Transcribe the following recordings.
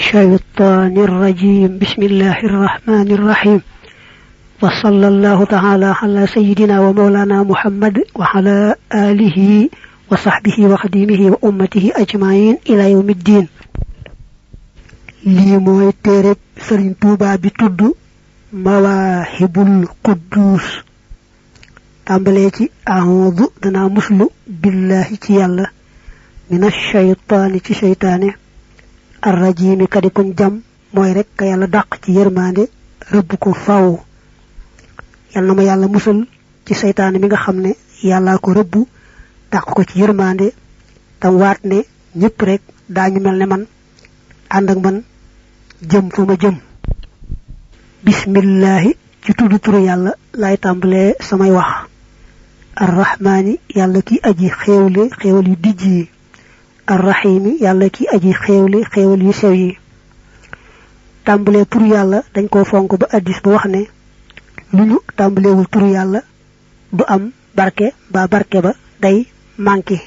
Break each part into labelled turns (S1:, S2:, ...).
S1: الشيطان الرجيم بسم الله الرحمن الرحيم وصلى الله تعالى على سيدنا ومولانا محمد وعلى آله وصحبه وخديمه وأمته أجمعين إلى يوم الدين لي موي تيرب سيرن توبا بي تود مواهب القدوس تامبليتي أعوذ دنا مسلو بالله تي يالا من الشيطان تي شيطانه الرجيم كدي كون جام موي رek ka yalla dak ci yermande reub ko faaw yalla ma yalla musul ci seytaane mi nga xamne yalla ko reub dak ko ci yermande tam waat ne ñepp rek dañu melne man and ak man jëm fuma jëm bismillah ci tuddu turu yalla lay tambalé samay wax arrahmani yalla ki aji xewle xewli dijji الرحيم يالا كي اجي خيول yu sew yi tambalé tur yalla dañ ko fonk ba hadith ba wax né luñu tambalé wul tur yalla du am barké ba barké ba day manki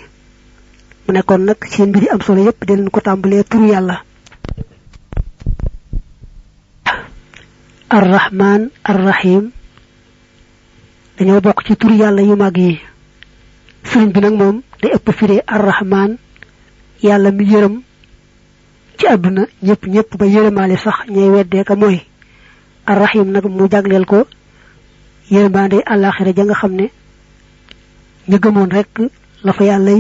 S1: mu ne kon nak seen mbiri am solo yépp den ko tambalé tur yalla الرحمن الرحيم dañu bok ci tur yalla yu mag yi serigne bi nak mom day ëpp firé الرحمن yalla mi yërem ci aduna ñepp ba yëremaale sax ñay wédé ka moy arrahim nak mu jaglel ko yërmande alakhirah ja nga xamné ñu gëmon rek la fa yalla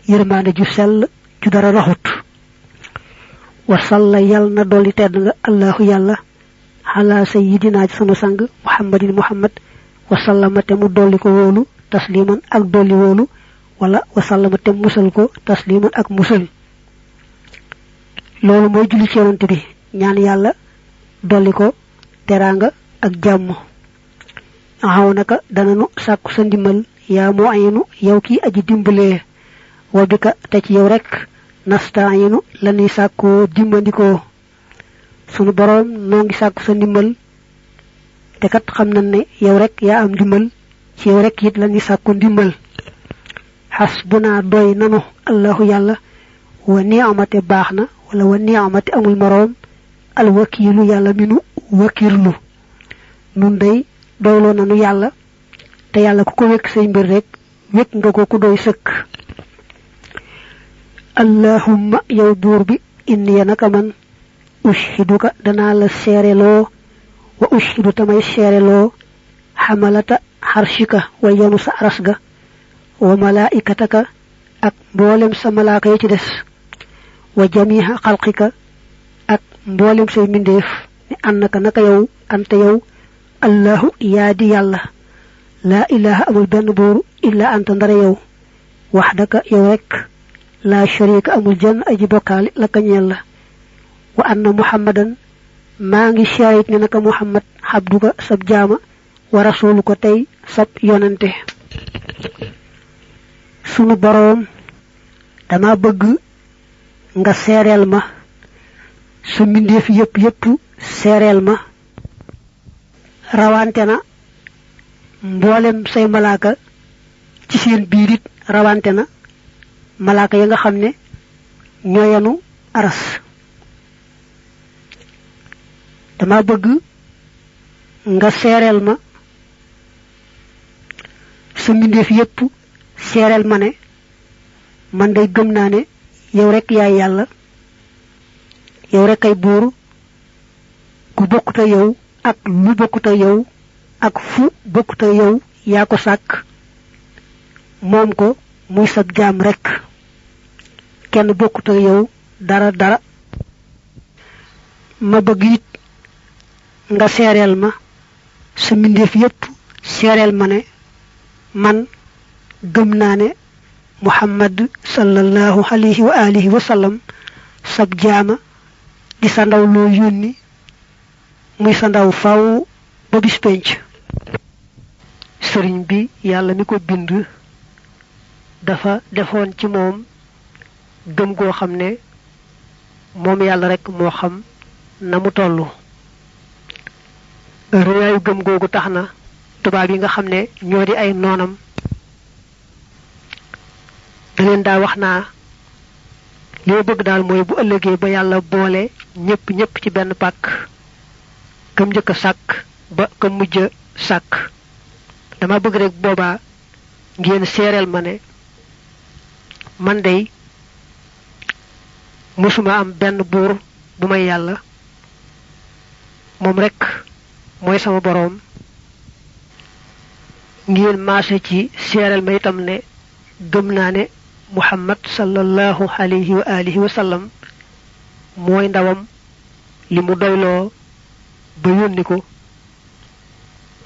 S1: yërmande ju sel ju dara raxut wa salla yalna doli tedd nga allah yalla ala sayyidina sunu sang muhammadin muhammad wa sallama te mu doli ko wolu tasliman ak doli wolu wala wa sallama te musal ko tasliman ak musal lolu moy julli ci yonent bi ñaan yalla doli ko teranga ak jamm awnaka dananu sakku sa ndimbal ya mu'ayinu yow ki aji dimbalé wabika te ci yow rek nasta'inu lani sakku dimbandiko sunu borom no ngi sakku sa ndimbal te kat xam nañ ne yow rek ya am dimbal ci yow rek yit lani sakku dimbal hasbuna doy nanu allahu yalla wa ni'amati baxna wala wa ni'amati amul morom al wakilu yalla minu wakirlu nun day doylo nanu yalla te yalla ku ko wek sey mbir rek wek nga ko ku doy seuk allahumma yaw bur bi inni naka man ushiduka dana la serelo wa ushidu tamay serelo hamalata harshika wa yanu sa arasga wa malaikataka ak mbolem sa malaaka yi ci dess wa jami'a khalqika ak mbolem say mindef ni annaka naka yow anta yow allahu yaadi yalla la ilaha amul ben bur illa anta ndara yow wahdaka yow rek la sharika amul jan aji bokal la kagnel la wa anna muhammadan ma ngi shahid ni naka muhammad habduka sab jama wa rasuluka tay sab yonante sunu borom dama bëgg nga sérel ma su mindeef yépp sérel ma rawante na mbolem say malaka ci seen biirit rawante na malaka ya nga xamne ñoyanu aras dama bëgg nga sérel ma su mindeef yépp sérel mané man day gëm na né yow rek yaay yalla yow rek ay bur ku bokkuta yow ak lu bokkuta yow ak fu bokkuta yow ya ko sak mom ko muy sa jam rek kenn bokkuta yow dara ma bëgg it nga sérel ma sa mindeef yépp sérel mané man gëm naa ne muhammad sallallahu alayhi wa alihi wa sallam sab jaama di sa ndaw loo yónni muy sa ndaw faw ba bis penc sëriñ bi yàlla mi ko bind dafa defoon ci moom gëm goo xam ne moom yàlla rek moo xam na mu tollu rëyaayu gëm googu tax na tubaab yi nga xam ne ñoo di ay noonam da leen daa wax naa li ma bëgg daal mooy bu ëllëgee ba yàlla boole ñëpp ci benn pàkk kam njëkk a sàkk ba kam mujj a sàkk dama bëgg rek boobaa ngeen seereel ma ne man day musuma am benn buur bu may yàlla moom rek mooy sama boroom ngeen maase ci seereel ma itam ne gëm naa ne muhammad sallallahu alayhi wa alihi wa sallam mooy ndawam li mu doyloo ba yónni ko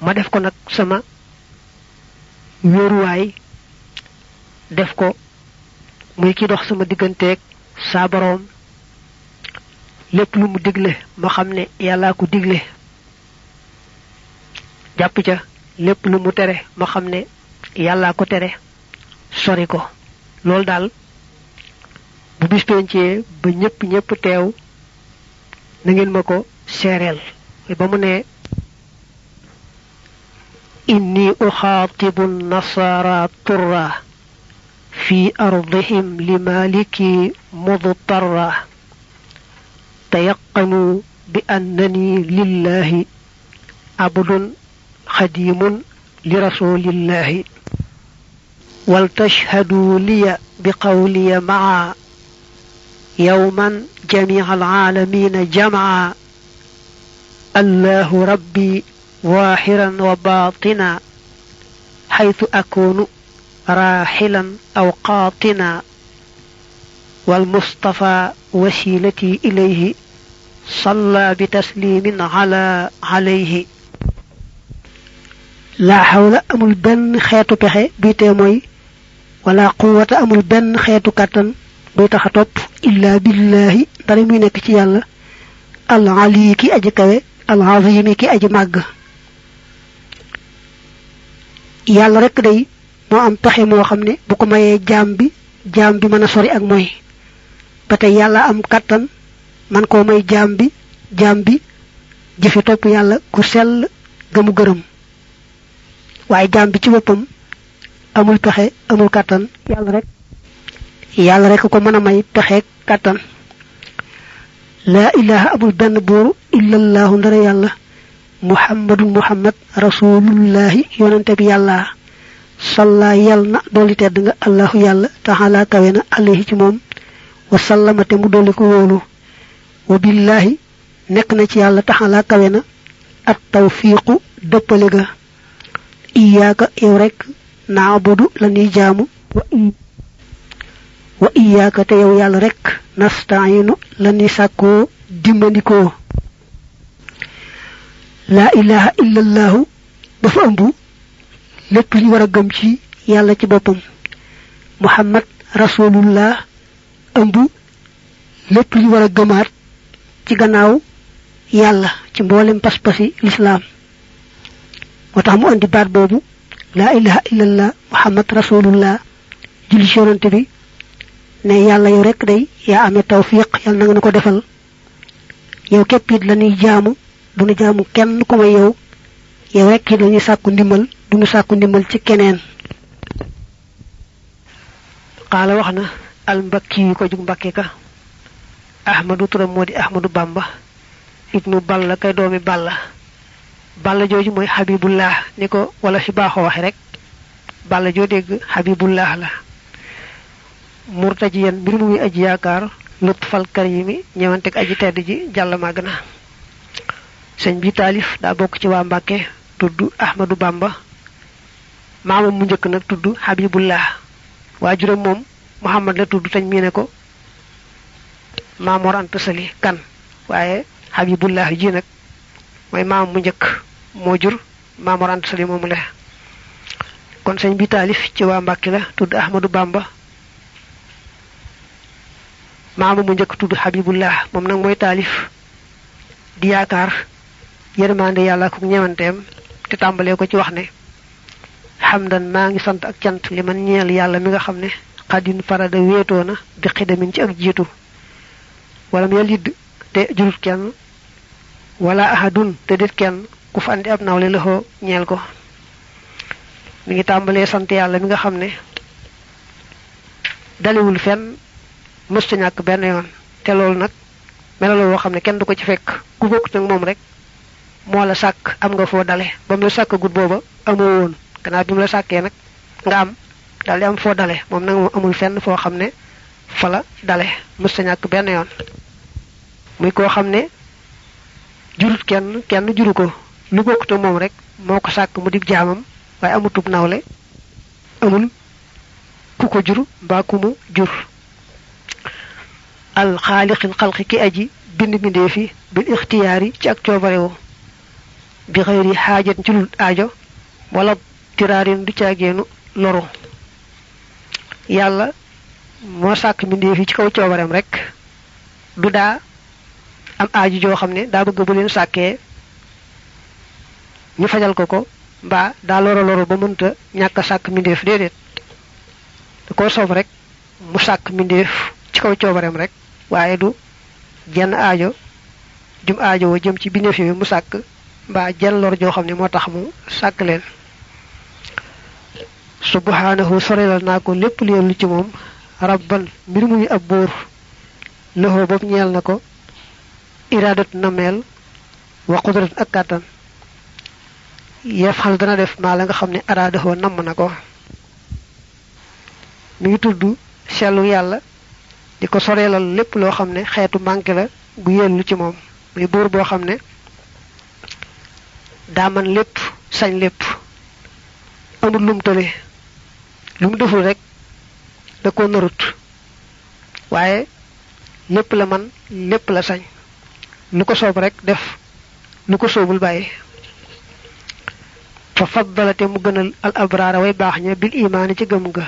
S1: ma def ko nag sama wéeruwaay def ko muy ki dox sama digganteeg saa boroom lépp lu mu digle ma xam ne yàllaa ko digle jàpp ca lépp lu mu tere ma xam ne yàllaa ko tere sori ko loolu daal bu bis pencee ba ñëpp teew na ngeen ma ko seereel ba mu ne inni uxaatibu nasara turra fi ardihim li maliki mudtarra tayaqanu bi annani lillahi abdun xadimun li rasulillahi ولتشهدوا لي بقولي معا يوما جميع العالمين جمعا الله ربي واحرا وباطنا حيث أكون راحلا أو قاطنا والمصطفى وسيلتي إليه صلى بتسليم عليه لا حول أمul benn xeetu pexe bi te mooy wala quwwata amul benn xeetu kàttan buy tax a topp illa billahi dara muy nekk ci yàlla al ali ki aji kawe al azimi ki aji màgg yàlla rek day moo am pexe moo xam ne bu ko mayee jaam bi mën a sori ak mooy ba tey yàlla am kàttan man koo may jaam bi jëfe topp yàlla ku sell gëmu gërëm waaye jaam bi ci boppam amul pexe amul kàttan yàlla rek ko mën a may pexe kàttan laa ilaha amul benn buur illallahu ndara yàlla muhammad rasulullahi yonante bi yàlla salla yal na dolli tedd nga allahu yàlla taala kawe na alayhi ci moom wa sallama te mu dolli ko wóolu wa billahi nekk na ci yàlla taala kawe na at tawfiqu dëppale ga iyaaka yow rek naabudu la ñuy jaamu wa iyaaka te yow yàlla rek nastaayinu la ñuy sàkkoo dimbandikoo laa ilaha illallahu dafa ëmb lépp ñu war a gëm ci yàlla ci boppam muhammad rasulullah ëmb lépp ñu war a gëmaat ci gannaaw yàlla ci mboolem pas-pasi lislaam moo tax mu andi baat boobu laa ilaha illallah muhammad rasulullah julli ci yonante bi ne yàlla yow rek day yaa amee tawfiq yàlla na nga ko defal yow képp it la ñuy jaamu du ñu jaamu kenn ku may yow rek it la ñuy sàkku ndimbal du ñu sàkku ndimbal ci keneen qaala wax na al mbakki yu ko jug mbakke ka ahmadu turam moo di ahmadu bamba ibnu balla kay doomi balla balla jooju mooy habibullah ni ko wala fi baaxoo waxe rek balla joo dégg habibullah la murtajiyan mbir mu muy aji yaakaar lutfal karimi ñëwanteg aji tedd ji jàll màgg na sëñ bi taalif daa bokk ci waa Mbàkke tudd ahmadu bamba maamam mu njëkk nag tudd habibullah waajuram moom muhammad la tudd tañ mii ne ko Maamoor Anta Sali kan waaye habibullah ji nag mooy maamam mu njëkk moo jur Maamoor Anta Sali moomu la kon sëñ bi taalif ci waa Mbàkke la tudd ahmadu bamba maamam mu njëkk tudd habibullah moom nag mooy taalif di yaakaar yërmande yàlla ak ñewanteem te tàmbalee ko ci wax ne hamdan maa ngi sant ak cant li man ñeel yàlla mi nga xam ne xadin farada wéetoona bi xidamin ci ak jiitu wala mu yalid te jurut kenn wala ahadun te dit kenn ku fa andi ab nawle loxo ñeel ko mi ngi tàmbalee sant yàlla mi nga xam ne dalewul fenn mësta ñàkk benn yoon te loolu nag melalo woo xam ne kenn du ko ci fekk ku bokkut ak moom rek moo la sàkk am nga foo dale ba mu la sàkk gut booba amoo woon gannaaw bi mu la sàkkee nag nga am daal di am foo dale moom nag moom amul fenn foo xam ne fa la dale mësta ñàkk benn yoon muy koo xam ne jurut kenn juru ko lu bokkut ak moom rek moo ko sàkk mu dig jaamam waaye amutub nawle amul ku ko jur mbaa ku mu jur al xaaliqil xalqi ki aji bind bindee fi bil ixtiyaari ci ak coobarewu bi xëyri xaajat ci lul aajo wala tiraarin du caageenu loru yàlla moo sàkk bindee fi ci kaw coobareem rek du daa am aajo joo xam ne daa bëgg bu leen sàkkee ñu fajal ko mbaa daa loro ba mënta ñàkk a sàkk mbindeef déedéet da koo soob rek mu sàkk mbindeef ci kaw coobareem rek waaye du jenn aajo jum aajo woo jëm ci bindeef yi mu sàkk mbaa jenn lor joo xam ne moo tax mu sàkk leen subhanahu sorelal naa ko lépp lu ci moom rabban mbir muy ab buur loxo boobu ñeel na ko iraadatu nameel wa qudrat ak kàttan yafal dana def maa la nga xam ne araadahoo namm na ko mi ngi tudd sellu yàlla di ko soreelal lépp loo xam ne xeetu manqué la gu yellu ci moom muy buur boo xam ne daa man lépp sañ lépp amul lum tële lu mu deful rek da ko narut waaye lépp la man lépp la sañ lu ko soob rek def lu ko soobul bàyyi fa faddalate mu gënal al abraara way baax ña bil imaani ci gëm ga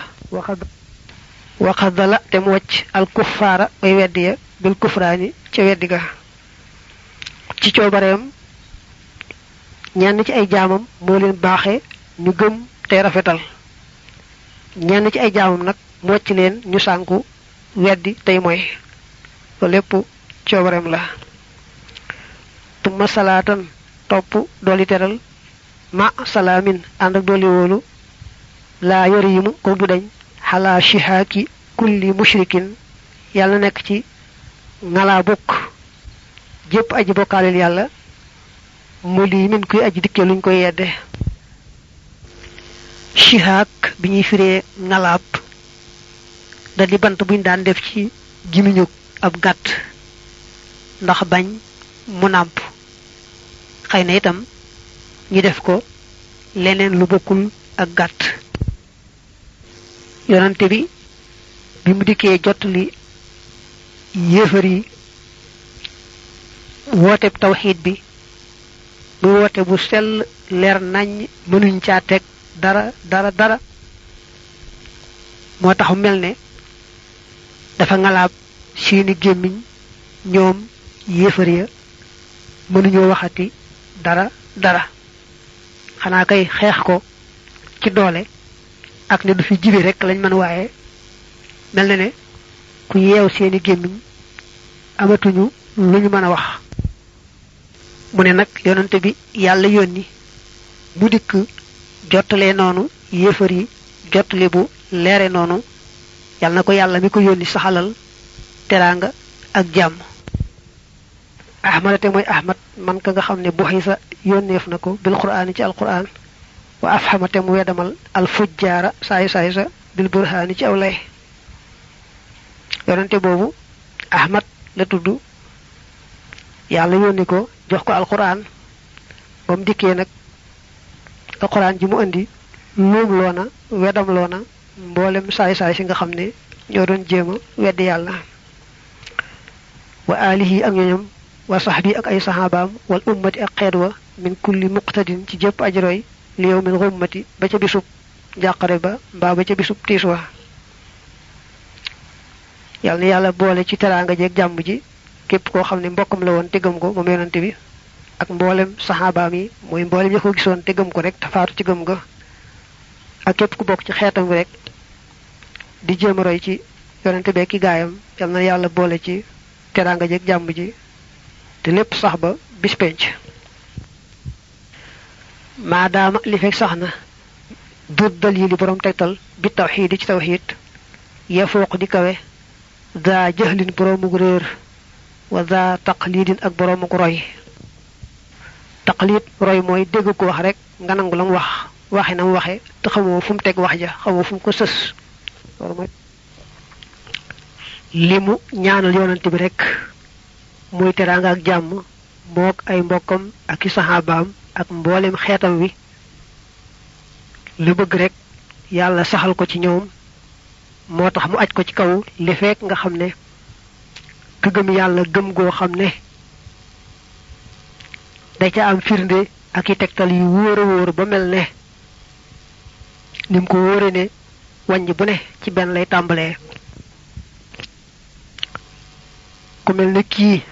S1: waxadala te mu wàcc al kuffaara way weddi ya bil kufraani ca weddi ga ci coobareem ñenn ci ay jaamam moo leen baaxee ñu gëm tey rafetal ñenn ci ay jaamam nag mu wàcc leen ñu sànku weddi tey mooy loolu lépp coobareem la tumma salaatan topp dooli teral ma salaamin ànd ak dooli wóolu laa yorimu ko du dañ xalaa shihaaki kulli mushrikin yàlla nekk ci ngalaa bokk jépp aji bokkaaleel yàlla mu lii min kuy aji dikkee luñ koy yedde shihaak bi ñuy firee ngalaab da di bant buñ daan def ci gimiñu ab gàtt ndax bañ mu nàmp xëy na itam ñu def ko leneen lu bokkul ak gàtt yonante bi mu dikkee jottali yéefar yi wooteb tawxiid bi muy woote bu sell leer nañ mënuñ caa teg dara moo tax mel ne dafa ngalaab seeni gémmiñ ñoom yéefar ya mënuñoo waxati dara xanaa kay xeex ko ci doole ak ne du fi jibe rek lañ mën waaye mel na ne ku yeew seeni gémmiñ amatuñu lu ñu mën a wax mu ne nag yonante bi yàlla yónni mu dikk jottalee noonu yéefar yi jottali bu leere noonu yàlla na ko yàlla mi ko yónni saxalal teraanga ak jàmm ahmad te mooy ahmad man ka nga xam ne bu xisa yónneef na ko bil qur'aani ci alqur'aan wa afhama te mu wedamal al fujjaara saay sa bil burhaani ci aw lay yonante boobu ahmad la tudd yàlla yónni ko jox ko alqur'aan ba mu dikkee nag alqur'aan ji mu indi luum loona wedam loona mboolem saay si nga xam ne ñoo doon jéema weddi yàlla wa alihi ak ñoñam wa sahbi ak ay sahabaam wal ummati ak xeet wa min kulli muqtadin ci jëpp ajroy li yow min xummati ba ca bisub njàqare ba mbaa ba ca bisub tiis wa yàlla na yàlla boole ci teraanga jeeg jàmm ji képp koo xam ne mbokkam la woon te gëm ko moom yonante bi ak mboolem sahabaam yi mooy mboolem ya ko gisoon te gëm ko rek te faatu ci gëm ga ak képp ku bokk ci xeetam bi rek di jéem a roy ci yonante bee ki gaayam yal na yàlla boole ci teraanga jeeg jàmm ji te lépp sax ba bis penc maadaama li fekk sax na dut dalili borom tegtal bi tawxiid ci tawxiid ya fooq di kawe za jahlin boroomu réer wa za taqlidin ak boroomu roy. taqlid roy mooy dégg ko wax rek nga nangu lam wax waxe nam waxe te xamoo fu mu teg wax ja xamoo fu mu ko sës. loolu mooy limu ñaanal yonante bi rek muy teranga ak jàmm mook ay mbokkam ak i saxaabaam ak mboolem xeetam wi lu bëgg rek yàlla saxal ko ci ñoom moo tax mu aj ko ci kaw li fekk nga xam ne ku gëm yàlla gëm goo xam ne da ca am firnde ak i tegtal yu wóor a wóor ba mel ne nim ko wóore ne wàññ bu ne ci benn lay tàmbalee. ku mel ne kii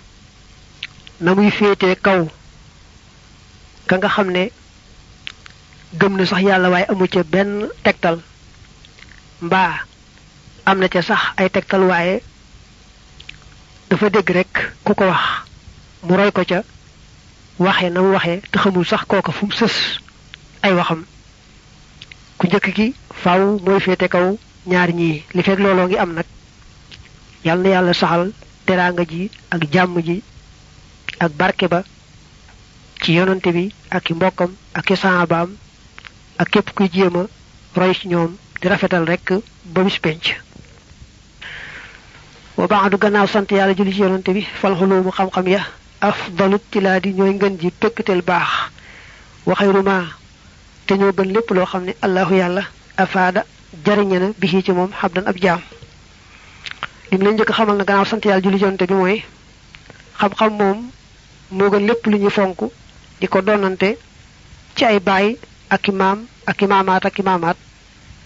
S1: na muy féetee kaw ka nga xam ne gëm na sax yàlla waaye amu ca benn tegtal mbaa am na ca sax ay tegtal waaye dafa dégg rek ku ko wax mu roy ko ca waxe na mu waxe te xamul sax kooka fu mu sës ay waxam ku njëkk ki faaw mooy féete kaw ñaar ñii li fekk looloo ngi am nag yàlla na yàlla saxal teraanga ji ak jàmm ji ak barke ba ci yonante bi ak i mbokkam ak i saabaam ak képp kuy jéem a roy ci ñoom di rafetal rek ba bis penc. wa ba'du gannaaw sant yàlla julli ci yonante bi fal xulumu xam-xam ya afdalut tilaadi ñooy ngën ji pëkkatel baax wa xayruma te ñoo gën lépp loo xam ne allahu yàlla afaada jariñe na bi ci moom xabdan ab jaam. lim lañ njëkk xamal na gannaaw sant yàlla julli ci yonante bi mooy xam-xam moom moo gën lépp lu ñu fonk di ko donante ci ay baay ak i maam ak i maamaat ak i maamaat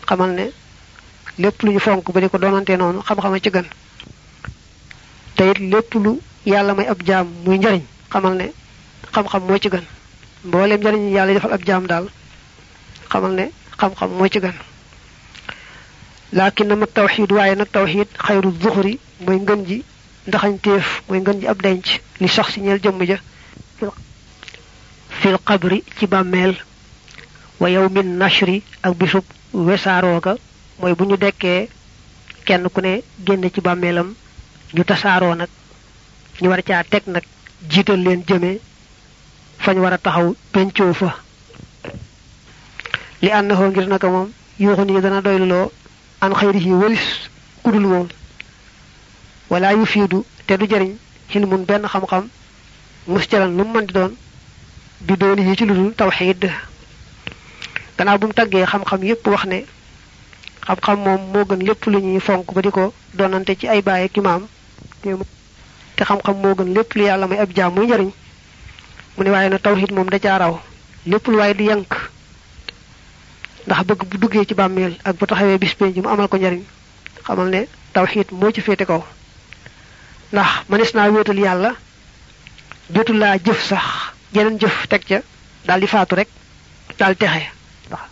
S1: xamal ne lépp lu ñu fonk ba di ko donante noonu xam-xama ci gën. te it lépp lu yàlla may ab jaam muy njariñ xamal ne xam-xam moo ci gën mboolem njariñ yàlla defal ab jaam daal xamal ne xam-xam moo ci gën. laakin na ma tawxiid waaye nag tawxiid xayru zuxuri mooy ngën ji ndaxañteef mooy ngën ji ab denc li sax si ñeel jëmm ja fil qabri ci bàmmeel wa yawmin nashri ak bisub wesaarooga mooy bu ñu dekkee kenn ku ne génn ci bàmmeelam ñu tasaaroo nag ñu war caa teg nag jiital leen jëme fañ war a taxaw pencoo fa li ànnaxoo ngir naka moom yuuxu nii dana doyluloo an xayrihi walis kudul moom wala yu fiidu te du jëriñ xilmun benn xam-xam musjalan lu mu mën di doon bi dooni yi ci ludul tawxiid. gannaaw bu mu taggee xam-xam yépp wax ne xam-xam moom moo gën lépp lu ñuy fonk ba di ko doonante ci ay baay ak imaam te xam-xam moo gën lépp lu yàlla may ab jaam muy njariñ mu ne waaye na tawxiid moom da caa raw lépp lu waaye di yank ndax bëgg bu duggee ci bàmmeel ak bu taxawee bis penc mu amal ko njariñ xamal ne tawxiid moo ci féete kaw. ndax mënees naa wéetal yàlla jotul laa jëf sax jeneen jëf teg ca daal di faatu rek daal texe ndax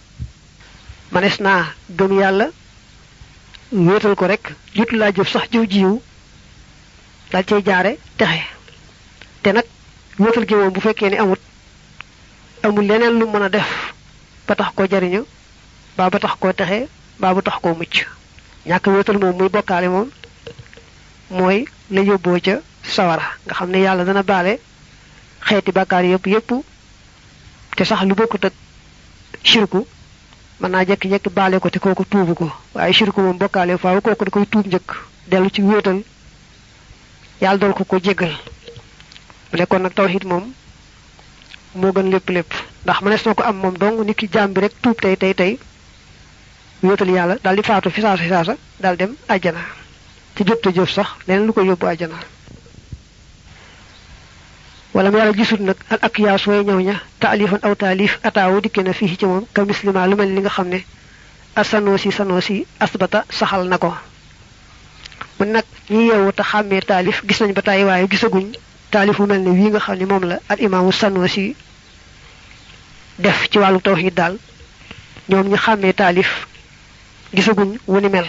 S1: mënees naa gëm yàlla wéetal ko rek jotul laa jëf sax jëf jiwu daal cay jaare texe te nag wéetal gi moom bu fekkee ne amul leneen lu mën a def ba tax koo jariñu baa ba tax koo texe baa ba tax koo mucc. ñàkk wéetal moom muy bokkaale moom mooy la yóbboo ca sawara nga xam ne yàlla dana baale xeeti bàkkaar yépp te sax lu bokkut ak shirku mën naa jekki-jekki baale ko te kooku tuubu ko waaye shirku moom bokkaale faaw kooku da koy tuub njëkk dellu ci wéetal yàlla dool ko jéggal. bu nekkoon nag tawhid moom moo gën lépp ndax mënees na ko am moom dong nit ki jaam bi rek tuub tey wéetal yàlla daal di faatu fi saasa daal dem àjjana te jëf te jëf sax leneen lu ko yóbbu àjjana. wala mu yàlla gisut nag al ak yaas way ñëw ña taalifan aw taalif ataawu dikke na fii ci moom ka mislima lu mel li nga xam ne sanoosi asbata saxal na ko. mu nag ñi yeewu te xàmmee taalif gis nañ ba tàyyi waaye gisaguñ taalif mu mel ne wii nga xam ne moom la al imaamu sanoosi def ci wàllu tawhid daal ñoom ñi xàmmee taalif gisaguñ wu ni mel.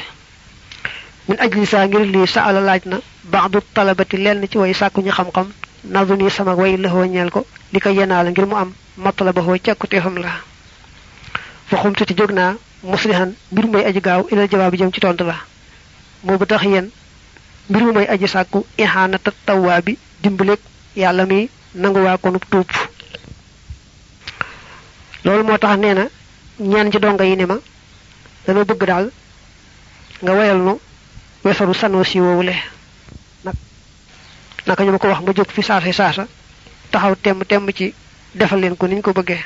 S1: min ajli saa ngir lii sa ala laaj na ba'du talabati lenn ci way sàkku ñu xam-xam nadu nii sama way lëxoo ñeel ko li ko yenaala ngir mu am matlabahoo càkkuteefam la fa xumtuti jóg naa muslihan mbir mooy aji gaaw ilal jawaab bi jëm ci tontu la moo bu tax yéen mbir mu may aji sàkku ihanata tawwaabi dimbalek yàlla mi nangu waa konub tuub loolu moo tax nee na ñaan ci donga yi ne ma dana bëgg daal nga wayal nu wesaru Sanusi woowule naka ñu ma ko wax ma jóg fi saasa taxaw temm ci defal leen ko niñ ko bëggee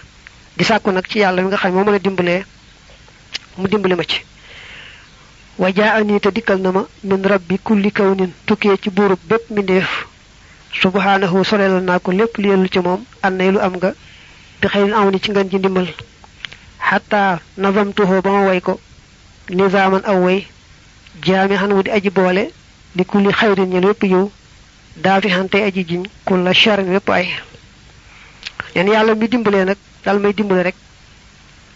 S1: di sàkku nag ci yàlla mi nga xam moo mën a dimbalee mu dimbali ma ci wa jaa'ani te dikkal na ma min rabbi kulli kawnin tukkee ci buurub bépp mindeef subhanahu sorelal naa ko lépp li yellu ci moom annay lu am nga bi xëy aw ni ci ngeen ji ndimbal xataa nazamtuhu ba ma way ko nizaaman aw way jaami xan wu di aji boole li kulli xayrin ñel wépp yiw daafi xan tey aji jiñ kulla charin wépp ay leen yàlla mi dimbalee nag dal may dimbale rek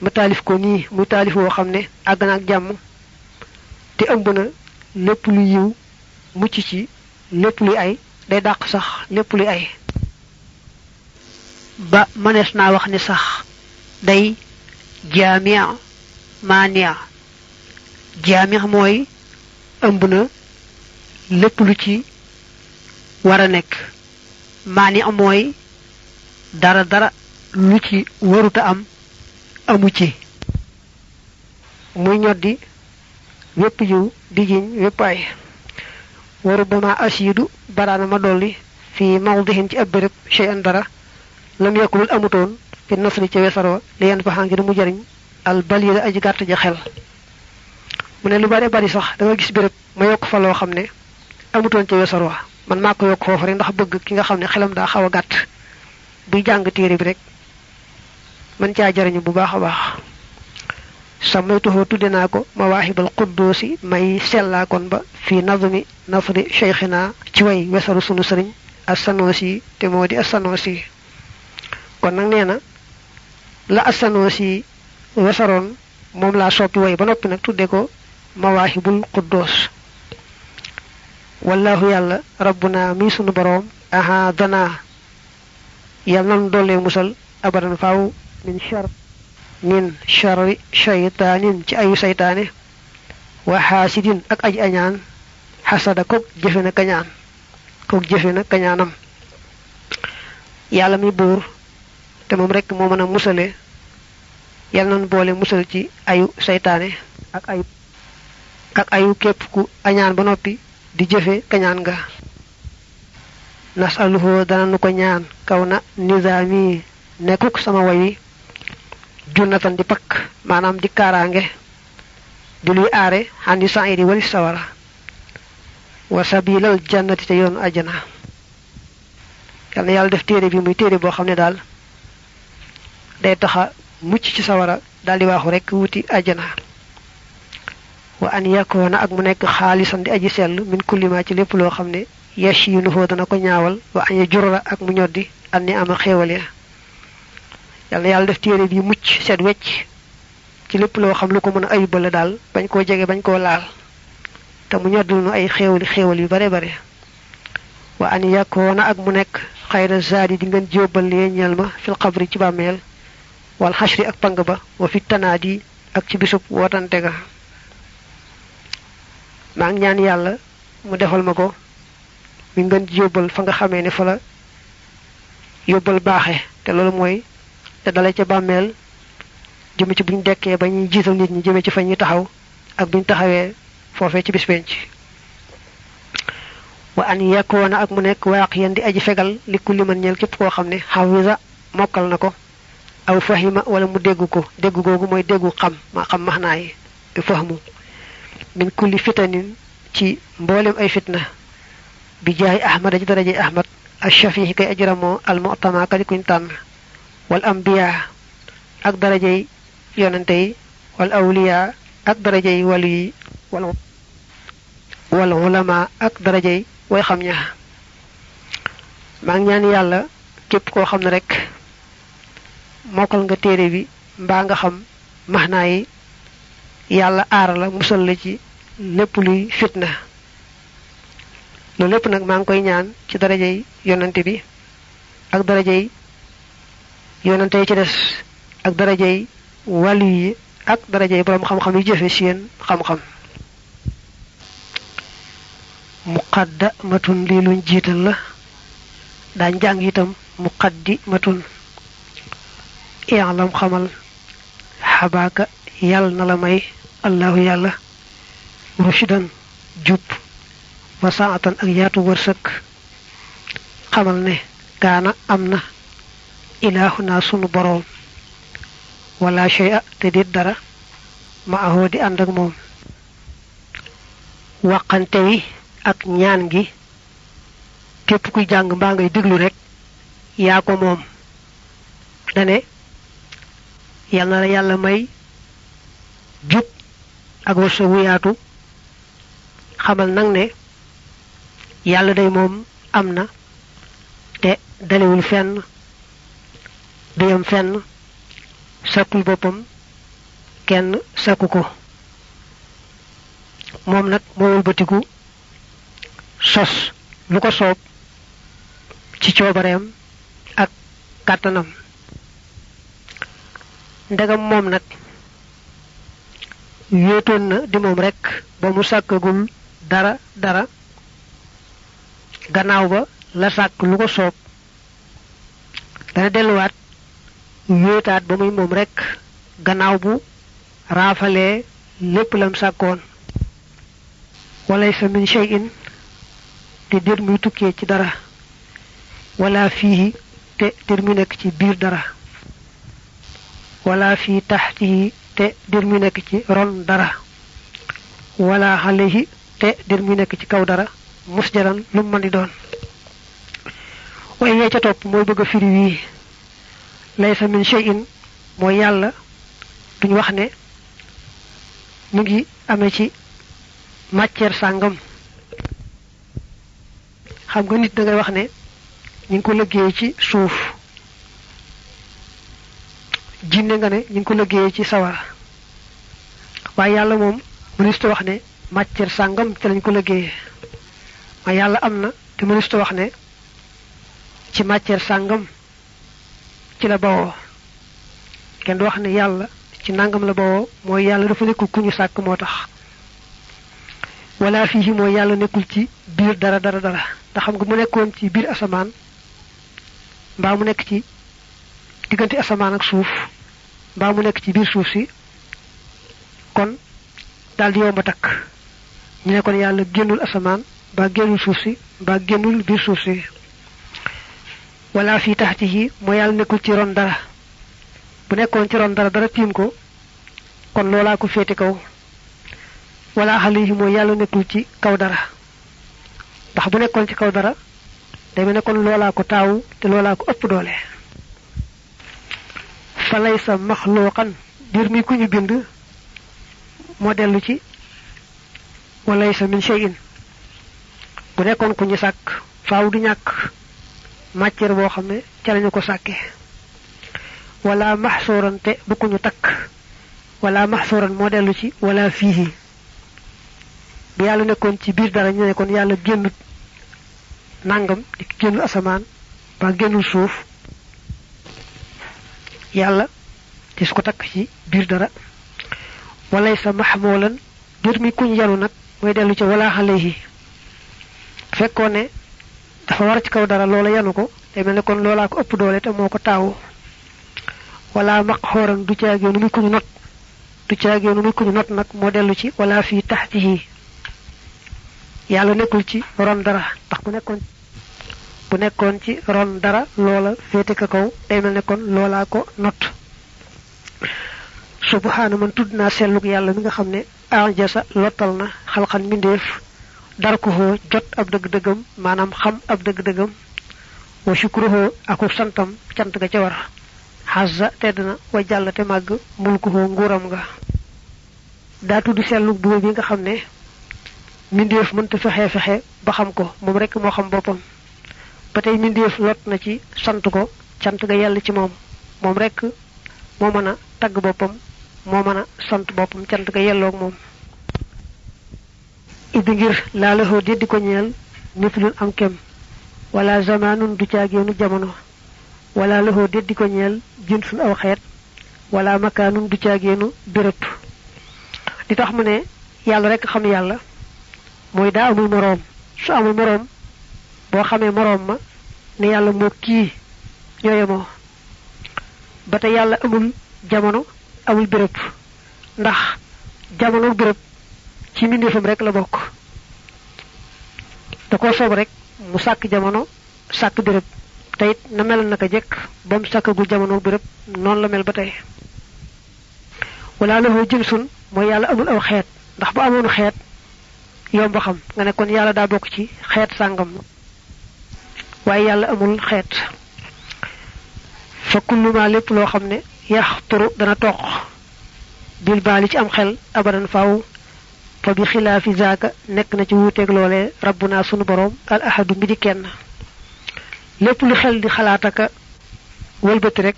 S1: ma taalif ko nii muy taalif woo xam ne àgg na ak jàmm te ëmb na lépp lu yiw mucc ci lépp luy ay day dàq sax lépp luy ay ba mënees naa wax ni sax day jaamia maania jaamia mooy ëmb na lépp lu ci war a nekk maania mooy dara lu ci waruta am amu ci muy ñoddi wépp yiw di jiñ wépp ay waru ba ma asiidu baraana ma dolli fi mawdihin ci ab béréb shay'an dara lam yakul amutoon fi nasri ci wesaroo li yenn fa ngir mu jariñ al balila aji gàtt ja xel mu ne lu bari sax da nga gis béréb ma yokk fa loo xam ne amutoon ci wesaroo man maa ko yokk foofu rek ndax bëgg ki nga xam ne xelam daa xaw a gàtt buy jàng téere bi rek man caa jariñu bu baax a baax samaytuhu tudde naa ko mawaahibal quddusi may sellaa kon ba fii nazmi nasri cheikhina ci way wesaru sunu sëriñ as-Sanusi te moo di as-Sanusi kon nag nee na la as-Sanusi wesaroon moom laa soppi way ba noppi nag tudde ko mawaahibul quddus wallahu yàlla rabbuna mi sunu boroom aha dana yàlla nan doole musal abadan faaw min sharri shaytaanin ci ayu saytaane wa xaasidin ak aji añaan xasada kook jëfe na kañaanam yàlla mi buur te moom rekk moo mën a musale yàlla nan boole musal ci ayu saytaane ak ayu képp ku añaan ba noppi di jëfe kañaan nga nasaluhu dana nu ko ñaan kaw na nizaami nekkuk sama wayi junnatan di pakk maanaam di kaaraange di luy aare xandi sa'iri wali sawara wa sabilal jannati te yoonu ajjana yal na yàlla def téere bi muy téere boo xam ne daal day taxa mucc ci sawara daal di waaxu rek wuti ajjana wa an yakoona ak mu nekk xaalisan di aji sell min kullima ci lépp loo xam ne yashinuhu dana ko ñaawal wa an jurra ak mu ñoddi an ni ama xéewal ya yàlla yàlla def téere bi mucc set wecc ci lépp loo xam lu ko mën a ayubal daal bañ koo jege bañ koo laal te mu ñoddul nu ay xéewal yu bare wa an yakoona ak mu nekk xayra zaadi di ngeen jóbbal lee ñeel ma fil xabri ci bàmmeel wal xashri ak pang ba wa fi tanaadi ak ci bisub wootante ga maa ngi ñaan yàlla mu defal ma ko mi ngeen jóbbal fa nga xamee ne fa la yóbbal baaxe te loolu mooy te dale ca bàmmeel jëme ci buñ dekkee ba ñuy jiital nit ñi jëme ci fa ñuy taxaw ak buñ taxawee foofee ci bis penc wa an yakoona ak mu nekk waaq yan di aji fegal li kulli man ñeel képp koo xam ne xawisa mokkal na ko aw fahima wala mu dégg ko dégg googu mooy déggu xam maxnaa yi fahmu min kulli fitanin ci mboolem ay fitna bi jaay ahmad ci darajey ahmad ash-shafihi kay ajramoo al mu'tama ka di kuñ tànn wal ambiya ak darajey yonante yi wal awliya ak darajey wali yi wal ulama ak darajey way xam ña maa ngi ñaan yàlla képp koo xam ne rek mokkal nga téere bi mbaa nga xam maxnaa yi yàlla aar la musal la ci lépp luy fitna loolu lépp nag maa ngi koy ñaan ci darajey yonante bi ak darajey yonante yi ci des ak darajey wàllu yi ak darajey borom xam-xam yi jëfe seen xam-xam muqaddamatun li luñ jiital la dañ jàng itam muqaddimatun i'lam xamal xabaaka yàlla na la may allahu yàlla rushidan jub wa saatan ak yaatu wërsëg xamal ne kaana am na ilaahuna sunu boroom wala shay'a te dit dara ma ahoo di ànd ak moom waqante wi ak ñaan gi képp kuy jàng mbaa ngay déglu rek yaa ko moom dane yal na la yàlla may jub ak wërsëg wu yaatu xamal nag ne yàlla day moom am na te dalewul fenn duyam fenn sakkul boppam kenn sakku ko moom nag moo wëlbatiku sos lu ko soob ci coobareem ak kàttanam ndegam moom nag wéetoon na di moom rekk ba mu sàkkagul dara gannaaw ba la sàkk lu ko soob dana delluwaat wéetaat ba muy moom rekk gannaaw bu raafalee lépp lam sàkkoon walaysa min shay'in te dir muy tukkee ci dara wala fiihi te dir muy nekk ci biir dara wala fii taxtihi te dir muy nekk ci ron dara wala alayhi te dir muy nekk ci kaw dara musjaran lu mën di doon way wee ca topp mooy bëgg a firi wii laysa min shay'in mooy yàlla duñ wax ne mu ngi amee ci matière sàngam xam nga nit da ngay wax ne ñu ngi ko liggéey ci suuf jinne nga ne ñu ngi ko liggéey ci sawara waaye yàlla moom mënista wax ne matière sàngam ci lañ ko liggéeyee waaye yàlla am na te mënista wax ne ci matière sàngam ci la bawoo kenn du wax ne yàlla ci nangam la bawoo mooy yàlla dafa nekkul ku ñu sàkk moo tax wala fii mooy yàlla nekkul ci biir dara ndax xam nga mu nekkoon ci biir asamaan mbaa mu nekk ci diggante asamaan ak suuf mbaa mu nekk ci biir suuf si kon daldi yomba takk ñu ne kon yàlla génnul asamaan mbaa génnul suuf si mbaa génnul biir suuf si wala fii taxtihi mooy yàlla nekkul ci ron dara bu nekkoon ci ron dara tiim ko kon loolaa ko féete kaw wala alayhi mooy yàlla nekkul ci kaw dara ndax bu nekkoon ci kaw dara day mel ne kon loolaa ko taawu te loolaa ko ëpp doole fa laysa maxluuqan dir mi ku ñu bind moo dellu ci wa laysa min shay'in bu nekkoon ku ñu sàkk faaw du ñàkk matière boo xam ne ca lañu ko sàkke wala maxsuuran te bu ku ñu takk wala maxsuuran moo dellu ci wala fiihi bu yàlla nekkoon ci biir dara ñu ne kon yàlla génnut nangam di génn asamaan ba génnul suuf yàlla di su ko takk ci biir dara walay sa maxmoolan bir mi kuñ yanu nag mooy dellu ci wala alayhi fekkoon ne dafa war ci kaw dara loola yanu ko day mel ne kon loolaa ko ëpp doole te moo ko taawu wala maqxooran du caageenu muy kuñu not du caageenu muy kuñu not nag moo dellu ci wala fii taxtihi yàlla nekkul ci ron dara ndax bu nekkoon ci ron dara loola féete ka kaw day mel ne kon loolaa ko not subhaana man tudd naa sellug yàlla mi nga xam ne ajasa lottal na xalxan mbindeef dara ko xoo jot ab dëgg-dëggam maanaam xam ab dëgg-dëggam wa shukruhu aku santam cant ga ca war xasa tedd na wa jàll te màgg mulkuhu nguuram nga daa tudd sellug buur bi nga xam ne mbindeef mënta fexe ba xam ko moom rekk moo xam boppam ba tey mbindeef lot na ci sant ko cant ga yàlla ci moom rekk moo mën a tagg boppam moo mën a sant boppam cant ga yelloog moom iddi ngir laalahoo déddi ko ñeel mitlun am kem wala zamanun du caageenu jamono wala lahoo déddi ko ñeel jinsun aw xeet wala makaanun du caageenu béréb li tax mu ne yàlla rekk xam yàlla mooy daa amul moroom su amul morom bo xamé morom ma ne yalla mo ki ñoyamo bata yalla amul jamono amul bërepp ndax jamono bërepp ci mindeefam rek la bok da ko soob rek mu sak jamono sak bërepp tayit na mel naka jek bam sakagul jamono bërepp non la mel batay wala lahu jinsun moy yalla amul aw xeet ndax bu amoon xeet yomb xam nga ne kon yalla da bok ci xeet sangam waye yalla amul xeet fa kullu ma lepp lo xamne yaxturu dana tok bil bali ci am xel abadan faaw fa bi khilafi zaka nek na ci wutek lolé rabbuna sunu borom al ahad mi di kenn lepp lu xel di xalaataka wëlbeuti rek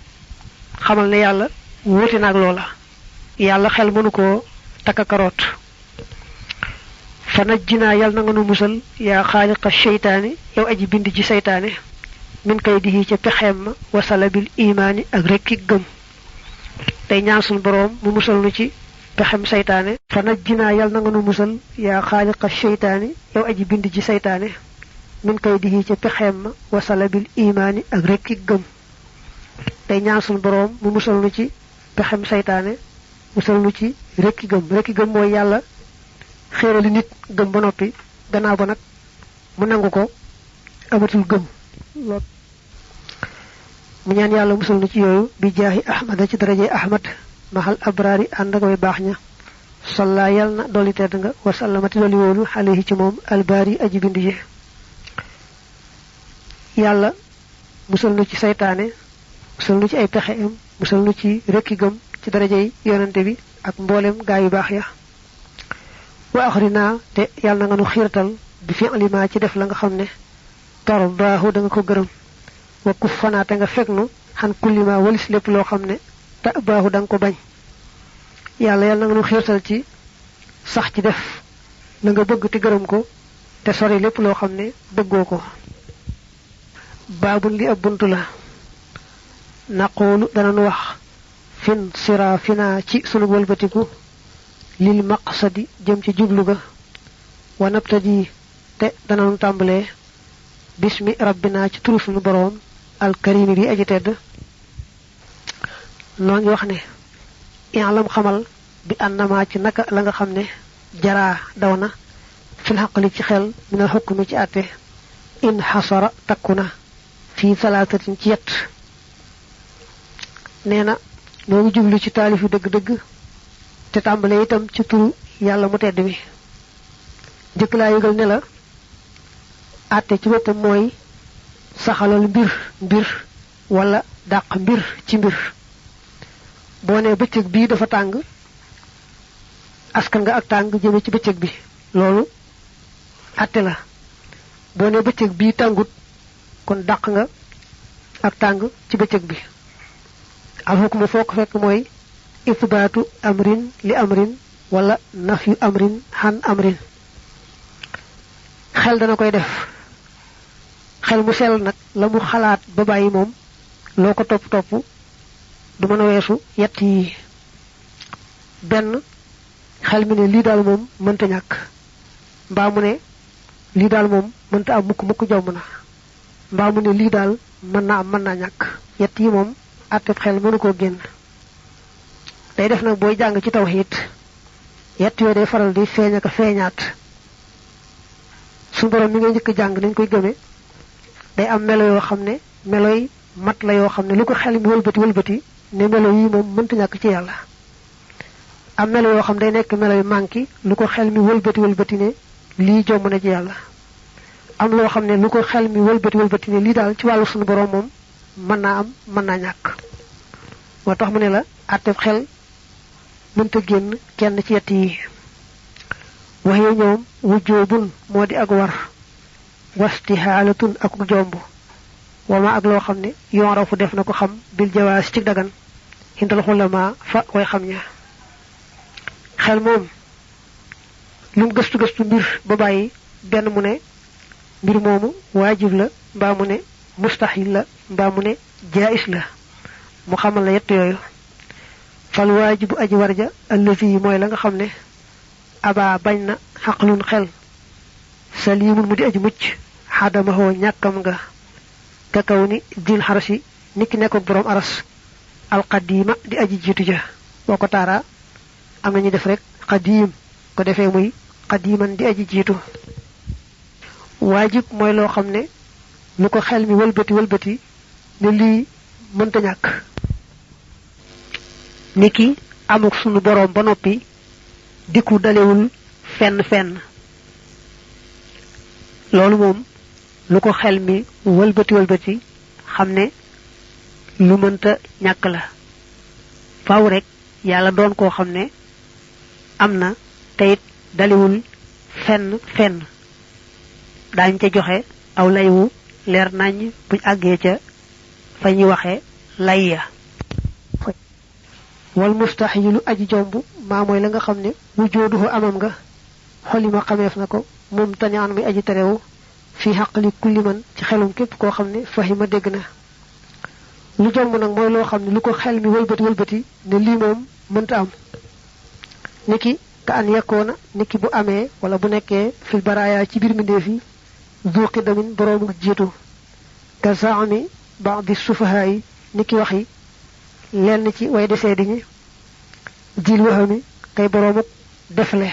S1: xamal ne yalla wuti nak lola yalla xel mënu ko taka karot fanajjina yal na nga nu musal ya khaliqa shaytani yow aji bind ci shaytané min kay di ci pexem wa salabil imani ak rek gëm tay ñaan sun borom mu musal nu ci pexem shaytané fanajjina yal na nga nu musal ya khaliqa shaytani yow aji bind ci shaytané min kay di ci pexem wa salabil imani ak rek gëm tay ñaan sun borom mu musal nu ci pexem shaytané musal nu ci rek gëm moy yalla xéerali nit gëm ba noppi gannaaw ba nag mu nangu ko amatul gëm mu ñaan yàlla musul na ci yooyu bi jaahi ahmad ci daraje ahmad mahal abrari ànd ak way baax ña salla yal na dolli tedd nga wa sallamati dolli wóolu alayhi ci moom albari aji bind ji yàlla musul na ci saytaane musul na ci ay pexeem musul na ci rekki gëm ci daraje yonante bi ak mboolem gaa yu baax ya wa akhrina te yalla nga nu xirtal bi fi alima ci def la nga xamne tarbahu da nga ko gërem wa kufana te nga feknu han kullima walis lepp lo xamne tabahu da nga ko bañ yalla nga nu xirtal ci sax ci def la nga bëgg te gërem ko te sori lepp lo xamne bëggo ko babul li abuntu la naqulu dana nu wax fin sirafina ci sunu wolbatiku lil maqsadi jëm ci jublu ga wa nabtadi te dana tambalé bismi rabbina ci turu sunu borom al karim bi aji tedd no ngi wax ne i'lam xamal bi annama ci naka la nga xamne jara dawna fil haqli ci xel min al hukmi ci até in hasara takuna fi salatatin ci yett neena no ngi jublu ci talifu deug deug te tambalé itam ci turu yalla mu tedd mi jëk la yëgal ne la atté ci bopam moy saxalal mbir wala daq mbir ci mbir bo né bëccëg bi dafa tang askan nga ak tang jëme ci bëccëg bi lolu atté la bo né bëccëg bi tangut kon daq nga ak tang ci bëccëg bi al hukmu foko fek moy إثبات أمر لأمر ولا نفي أمر عن أمر xel dana koy def xel mu sel nak lamu xalaat ba bayyi mom loko top top du mëna wessu yett yi ben xel mi ne li dal mom mënta ñak mba mu ne li dal mom mënta am mukk jom na mba mu ne li dal mën na ñak yett yi mom atep xel mënu ko genn day def nak boy jang ci tawhid yett yo day faral di feñ ak feñat su borom mi ngay ñëk jang dañ koy gëmé day am melo yo xamné meloy mat la yo xamné lu ko xel mi wëlbati ne melo yi mom mënta ñak ci yalla am melo yo xam day nekk meloy manki lu ko xel mi wëlbati ne li jom na ci yalla am lo xamné lu ko xel mi wëlbati ne li dal ci walu sunu borom mom man na am man na ñak motax mu ne la atef xel mënta genn kenn ci yett yi waxe ñoom wujubun modi ak war wastihalatun ak jombu wama ak lo xamne yorafu def nako xam bil jawas ci dagan hindal khulama fa way xam ña xel mom lu gëstu mbir ba bayyi ben mu ne mbir momu wajib la ba mu ne mustahil la ba mu ne jaiz la mu xamal la yett yoyu fal wajibu aji warja allazi moy la nga xamne aba bañna haqlun xel salimun mu di aji mucc xadamahoo ñàkkam nga ka kaw ni dil xarasi niki nekk borom aras alqadima di aji jiitu ja boo ko taara am nañu def rek qadim ko defee muy qadiman di aji jiitu waajib mooy loo xam ne lu ko xel mi wëlbati ne lii mënta ñàkk niki amuk sunu borom ba noppi diku dalewul fenn loolu moom lu ko xel mi wëlbati xam ne lu mënta ñàkk la faaw rek yàlla doon koo xam ne am na teyit dalewul fenn daañ ca joxe aw laywu leer nañ buñ àggee ca fa ñuy waxe lay ya wal mustahilu aji jomb maa mooy la nga xam ne wujooduhu amam nga xolima xameef na ko moom tañaan muy aji terewu fi xaqli kulli man ci xelum képp koo xam ne fahima dégg na lu jomb nag mooy loo xam ne lu ko xel mi wëlbati ne lii moom mënta am niki ka an yakkoona niki bu amee wala bu nekkee fil baraaya ci biir mbindeef yi duuqi damin boroomu jiitu ka zaami ba'di sufahaa yi niki wax yi lenn ci way desee diñi jil waxami kay boroomu defle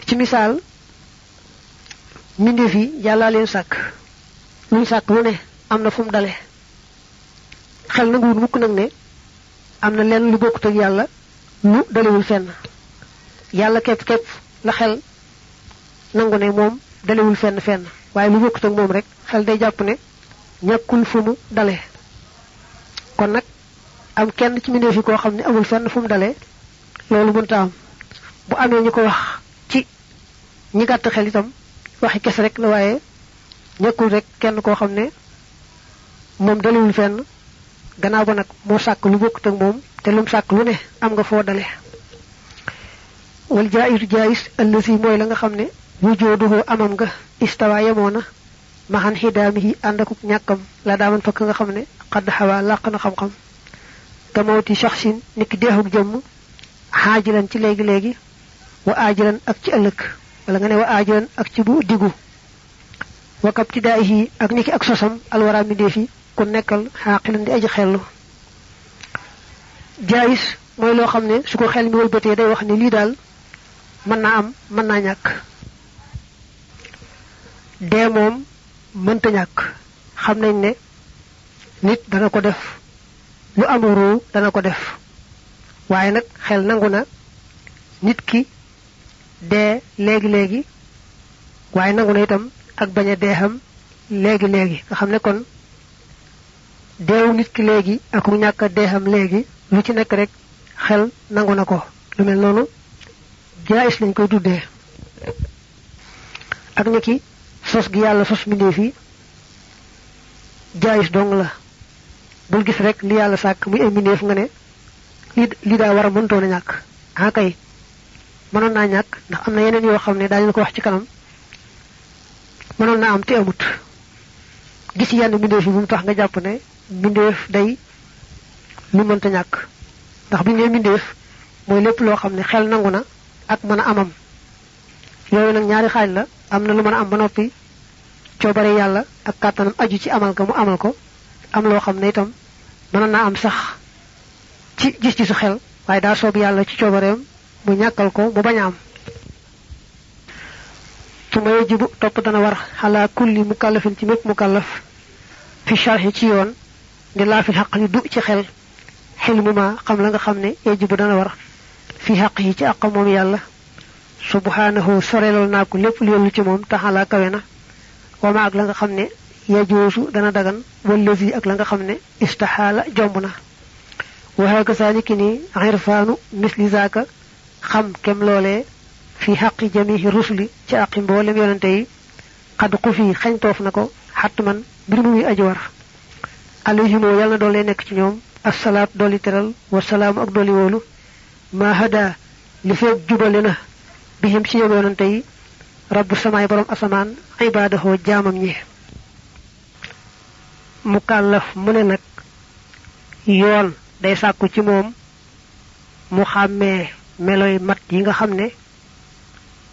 S1: ci misaal mbindeef yi yàllaa leen sàkk luñ sàkk lu ne am na fu mu dale xel nanguwul mukk nag ne am na lenn lu bokkut ak yàlla lu dalewul fenn yàlla képp la xel nangu ne moom dalewul fenn waaye lu bokkut ak moom rek xel day jàpp ne ñàkkul fu mu dale kon nag am kenn ci mbindeef yi koo xam ne amul fenn fu mu dale loolu mënta am bu amee ñu ko wax ci ñi gàtt xel itam waxi kes rek la waaye ñàkkul rek kenn koo xam ne moom dalewul fenn gannaaw ba nag moo sàkk lu bokkut ak moom te lum sàkk lu ne am nga foo dale wal jaayis allazi mooy la nga xam ne wujooduhu amam nga istawa yemoona maxan xidaamihi ànd akuk ñàkkam la daaman fakk nga xam ne xadd xawaa làq na xam-xam te mawti shaxsin niki deexuk jëmm xaajilan ci léegi wa aajilan ak ci ëllëg wala nga ne wa aajilan ak ci bu diggu wa kabtidaayihi ak niki ak sosam alwara mindeefi ku nekkal xaaqilan di aji xellu jaayis mooy loo xam ne su ko xel mi wëlbatee day wax ne lii daal mën naa am mën naa ñàkk dee moom mënta ñàkk xam nañ ne nit dana ko def lu amuru dana ko def waaye nag xel nangu na nit ki dee léegi waaye nangu na itam ak bañ a deexam léegi nga xam ne kon deewu nit ki léegi ak mu ñàkk a deexam léegi lu ci nekk rek xel nangu na ko lu mel noonu jaayis lañ koy tuddee ak niki sos gi yàlla sos mbindeef yi jaayis dong la bul gis rek li yàlla sàkk muy ay mbindeef nga ne li daa war a mëntoon a ñàkk kay mënoon naa ñàkk ndax am na yeneen yoo xam ne daañu ko wax ci kanam mënoon naa am te amut gis yenn mbindeef yi bu mu tax nga jàpp ne mbindeef day lu mënta ñàkk ndax bi ñu mbindeef mooy lépp loo xam ne xel nangu na ak mën a amam yooyu nag ñaari xaaj la am na lu mën a am ba noppi coobare yàlla ak kàttanam aju ci amal ga mu amal ko am loo xam ne itam mën naa am sax ci gis-gisu xel waaye daa soob yàlla ci coobareem mu ñàkkal ko mu bañ a am su ma yajibu topp dana war xalaa kulli mukallafin ci mépp mukallaf fi sharhi ci yoon di laa fi xaq li du ci xel xilmu ma xam la nga xam ne yajibu dana war fi xaq yi ci àqam moom yàlla subhanahu sorelal naa ko lépp lu yollu ci moom taxalaa kawe na wama ak la nga xam ne yajoosu dana dagan wallazi ak la nga xam ne istaxaala jomb na waxee ko saa niki nii irfaanu misli zaaka xam kem loolee fi xaqi jamihi rusuli ci àqi mboolem yonante yi xad xufi xañtoof na ko xatt man mbir mu muy aji war alayhimoo yàlla na doole nekk ci ñoom assalaat dooli teral wasalaamu ak dooli wóolu ma hada li feeg jubale na bihim ci ñoom yonante yi rabbu samaay borom asamaan ibaadahoo jaamam ñi mukallaf mu ne nag yoon day sàkku ci moom mu xàmmee meloy mat yi nga xam ne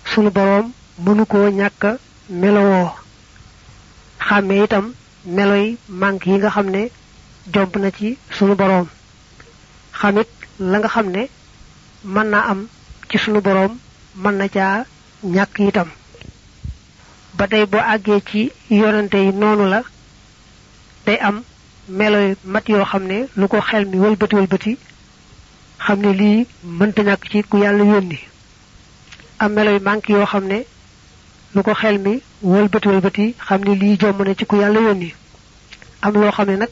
S1: sunu boroom mënu ko ñàkk melowoo xàmme itam meloy mank yi nga xam ne jomp na ci sunu boroom xamit la nga xam ne mën na am ci sunu boroom mën na caa ñàkk itam ba tey boo àggee ci yonante yi noonu la day am meloy mat yoo xam ne lu ko xel mi wëlbati xam ne lii mënta ñàkk ci ku yàlla yónni am meloy mank yoo xam ne lu ko xel mi wëlbati xam ne lii jomb na ci ku yàlla yónni am loo xam ne nag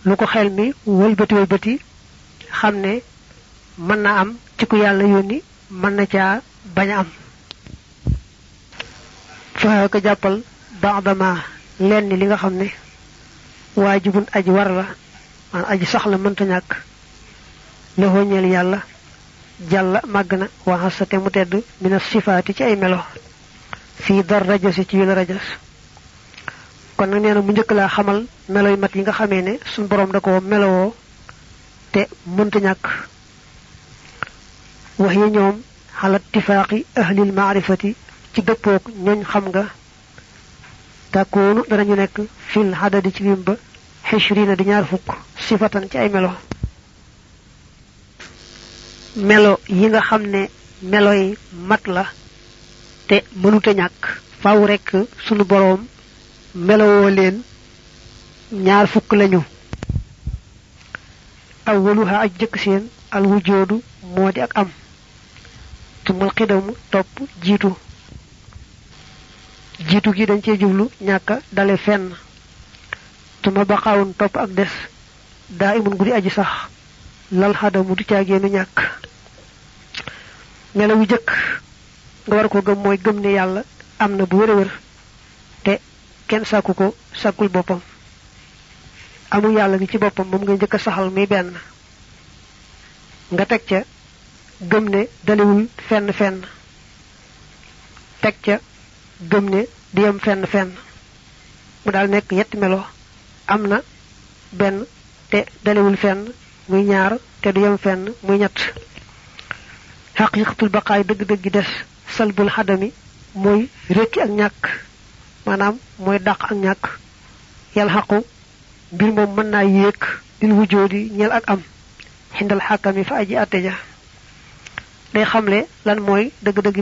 S1: lu ko xel mi wëlbati xam ne mën na am ci ku yàlla yónni mën na caa bañ a am fa ko jàppal baadama lenn li nga xam ne waajibun aji war la man aji sax la mënta ñàkk la hoñeel yàlla jàlla màgg na waxasate mu tedd mina sifaati ci ay melo fii dar rajasi ci wil rajas kon nag nee na mu njëkk laa xamal melo yu mat yi nga xamee ne suñ boroom da ko melowoo te mënta ñàkk wax yi ñoom xala tifaaqi ahlil maarifati ci dëppook ñooñ xam nga tàkkoonu danañu nekk fil xadadi ci lim ba xishrina di 20 sifatan ci ay melo yi nga xam ne melo yi mat la te mënuta ñàkk faaw rekk sunu boroom melowoo leen 20 lañu awwaluha aj jëkk seen al wujoodu moo di ak am tumal xidamu topp jiitu gi dañ cee jublu ñàkka dale fenn tuma baqaawun topp ak des daa imun guddi aji sax lal xadamu du caageenu ñàkk melo wu jëkk nga war ko gëm mooy gëm ne yàlla am na bu wér te kenn sàkku ko sàkkul boppam amul yàlla gi ci boppam moom nga njëkk a saxal muy benn nga teg ca gëm ne dalewul fenn teg ca gëm ne di yem fenn mu daal nekk yetti melo am na benn te dalewul fenn muy ñaar te du yem fenn muy ñett xaqiiqatul baqaay dëgg-dëgg des salbul xadami mooy rekki ak ñàkk maanaam mooy dàq ak ñàkk yàlla xaqu mbir moom mën naa yéeg dil wujoodi ñel ak am xindal xàkkami fa aji àtte ja day xamle lan mooy dëgg-dëggi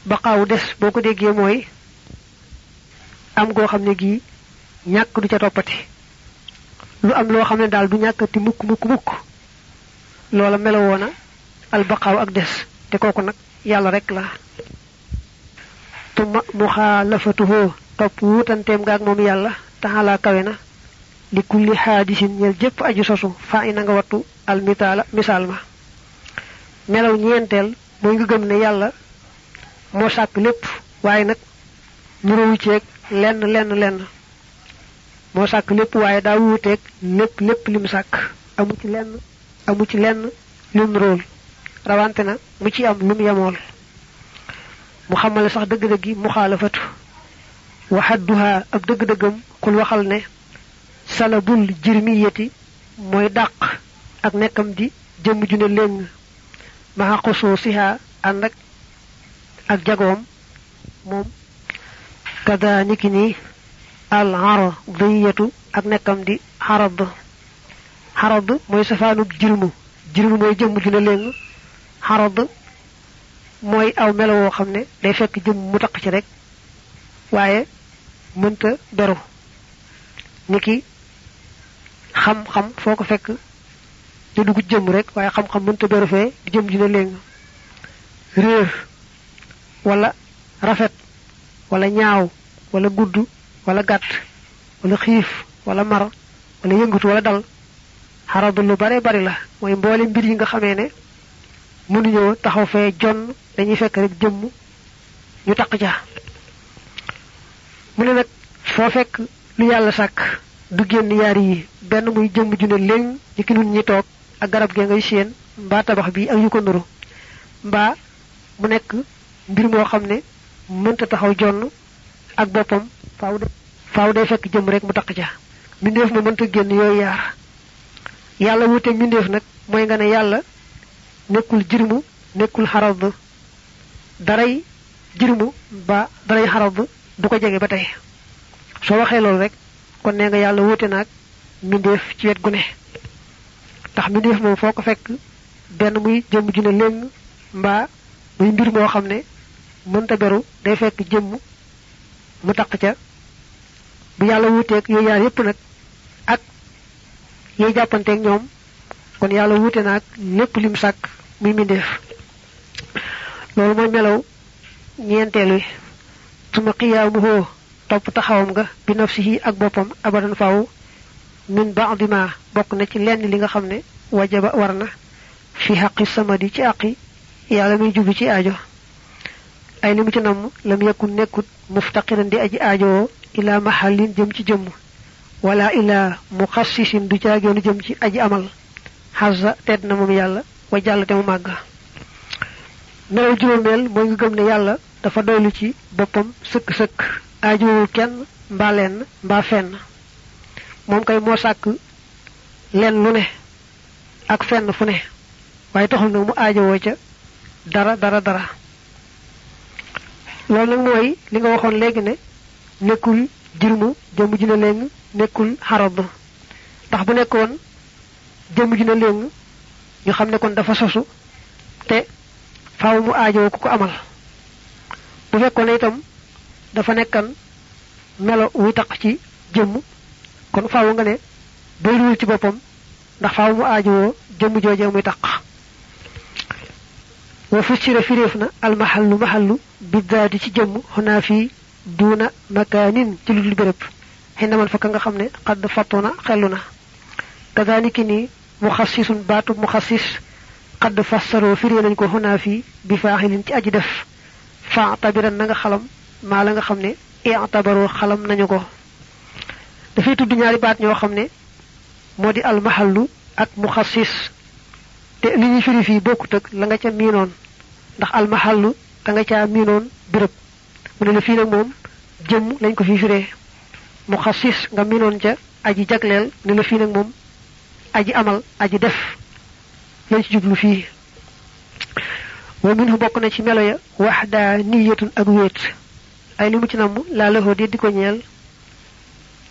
S1: baqaawu des boo ko déggee mooy am goo xam ne gii ñàkk du ca toppati lu am loo xam ne daal du ñàkkati mukk loola melowoo na al baqaaw ak des te kooku nag yàlla rek la tuma muxaalafatuhoo topp wuutanteem nga ak moom yàlla taxalaa kawe na li kulli xaadisin ñel jëpp aju sosu faa ina nga wattu al misaal ma melaw ñeenteel mooy nga gëm ne yàlla moo sàkk lépp waaye nag nuróowu ceeg lenn moo sàkk lépp waaye daa wuuteeg lépp lim sàkk amu ci lenn lum róol rawante na mu ci am lum yemool mu xamale sax dëgg-dëggi muxaalafatu waxadduha ab dëgg-dëggam xul waxal ne salabul jirmiyati mooy dàq ak nekkam di jëmm ju ne léng maxa xosoo siha ànd ak jagoom moom kada niki ni al aradiyatu ak nekkam di xarad mooy safaanub jirmu mooy jëmm ju ne léng xarad mooy aw melo woo xam ne day fekk jëmm mu taq ci rek waaye mënta beru niki xam-xam foo ko fekk di dugg jëmm rek waaye xam-xam mënta beru fee di jëmm ju ne léng réer wala rafet wala ñaaw wala gudd wala gàtt wala xiif wala mar wala yëngatu wala dal xaradu lu bare bari la mooy mboole mbir yi nga xamee ne mënuñoo taxaw fee jonn dañuy fekk rek jëmm ñu taq ja mu ne nag foo fekk lu yàlla sàkk du génn yaari yi benn muy jëmm ju ne léegi ci ki nun ñi toog ak garab gee ngay séen mbaa tabax bi ak yu ko nuru mbaa mu nekk mbir moo xam ne mënta taxaw jonn ak boppam faaw day fekk jëm rek mu taq ca mbindeef ma mënta génn yooyu yaar yàlla wuute mbindeef nag mooy nga ne yàlla nekkul jirmu nekkul xarad daray jirmu ba daray xarab du ko jege ba tey soo waxee loolu rek kon nee nga yàlla wuute naag mbindeef ci wet gu ne ndax mbindeef moom foo ko fekk benn muy jëmm ju ne léng mbaa muy mbir moo xam ne mënta beru day fekk jëmm mu taq ca bu yàlla wuuteeg yooyu yaar yépp nag ak yooyu jàppanteeg ñoom kon yàlla wuute naag lépp lim sàkk muy mbindeef loolu mooy melaw ñeenteel wi suma qiyaamuhu topp taxawam nga bi nafsihi ak boppam abadan faaw min ba'di ma bokk na ci lenn li nga xam ne wajaba war na fi xaqi samadi ci àqi yàlla muy jublu ci aajo ay li mu ci namm lam yakun nekkut muftaqiran di aji aajo ila mahallin jëm ci jëmm wala ila muxassisin du caageenu jëm ci aji amal xasa tedd na moom yàlla wa jàll te mu màgg melaw juróomeel mooy nga gëm ne yàlla dafa doylu ci boppam sëkk-sëkk aajowul kenn mbaa lenn mbaa fenn moom kay moo sàkk lenn lu ne ak fenn fu ne waaye taxul nag mu aajowoo ca dara loolu nag mooy li nga waxoon léegi ne nekkul jirmu jëmm ji na léng nekkul xarab ndax bu nekkoon jëmm ji na léng ñu xam ne kon dafa sosu te faaw mu aajowoo ku ko amal bu fekkoon ne itam dafa nekkan melo wuy taq ci jëmm kon faaw nga ne doyluwul ci boppam ndax faaw mu aajowoo jëmm joojee muy taq wa fussira firéef na almahallu mahallu biddaadi ci jëmm xunaa fii duuna makaanin ci lu dul béréb xinna man fakka nga xam ne xadd fattuna xellu na kazaniki nii muxassisun baatu muxassis xadd fassaroo firee nañ ko xunaa fii bi faaxilin ci aji def fa tabiran na nga xalam maa la nga xam ne i'tabaroo xalam nañu ko dafay tudd ñaari baat ñoo xam ne moo di almahallu ak muxassis te li ñuy firi fii bokkut ak la nga ca miinoon ndax almahallu da nga caa miinoon béréb mu ne la fii nag moom jëmm lañ ko fi firee muxassis nga miinoon ca aji jagleel ne la fii nag moom aji amal aji def lañ ci jublu fii wa minhu bokk na ci melo ya wahdaniyatun ak wéet ay li mu ci namm laa laxoo di ko ñeel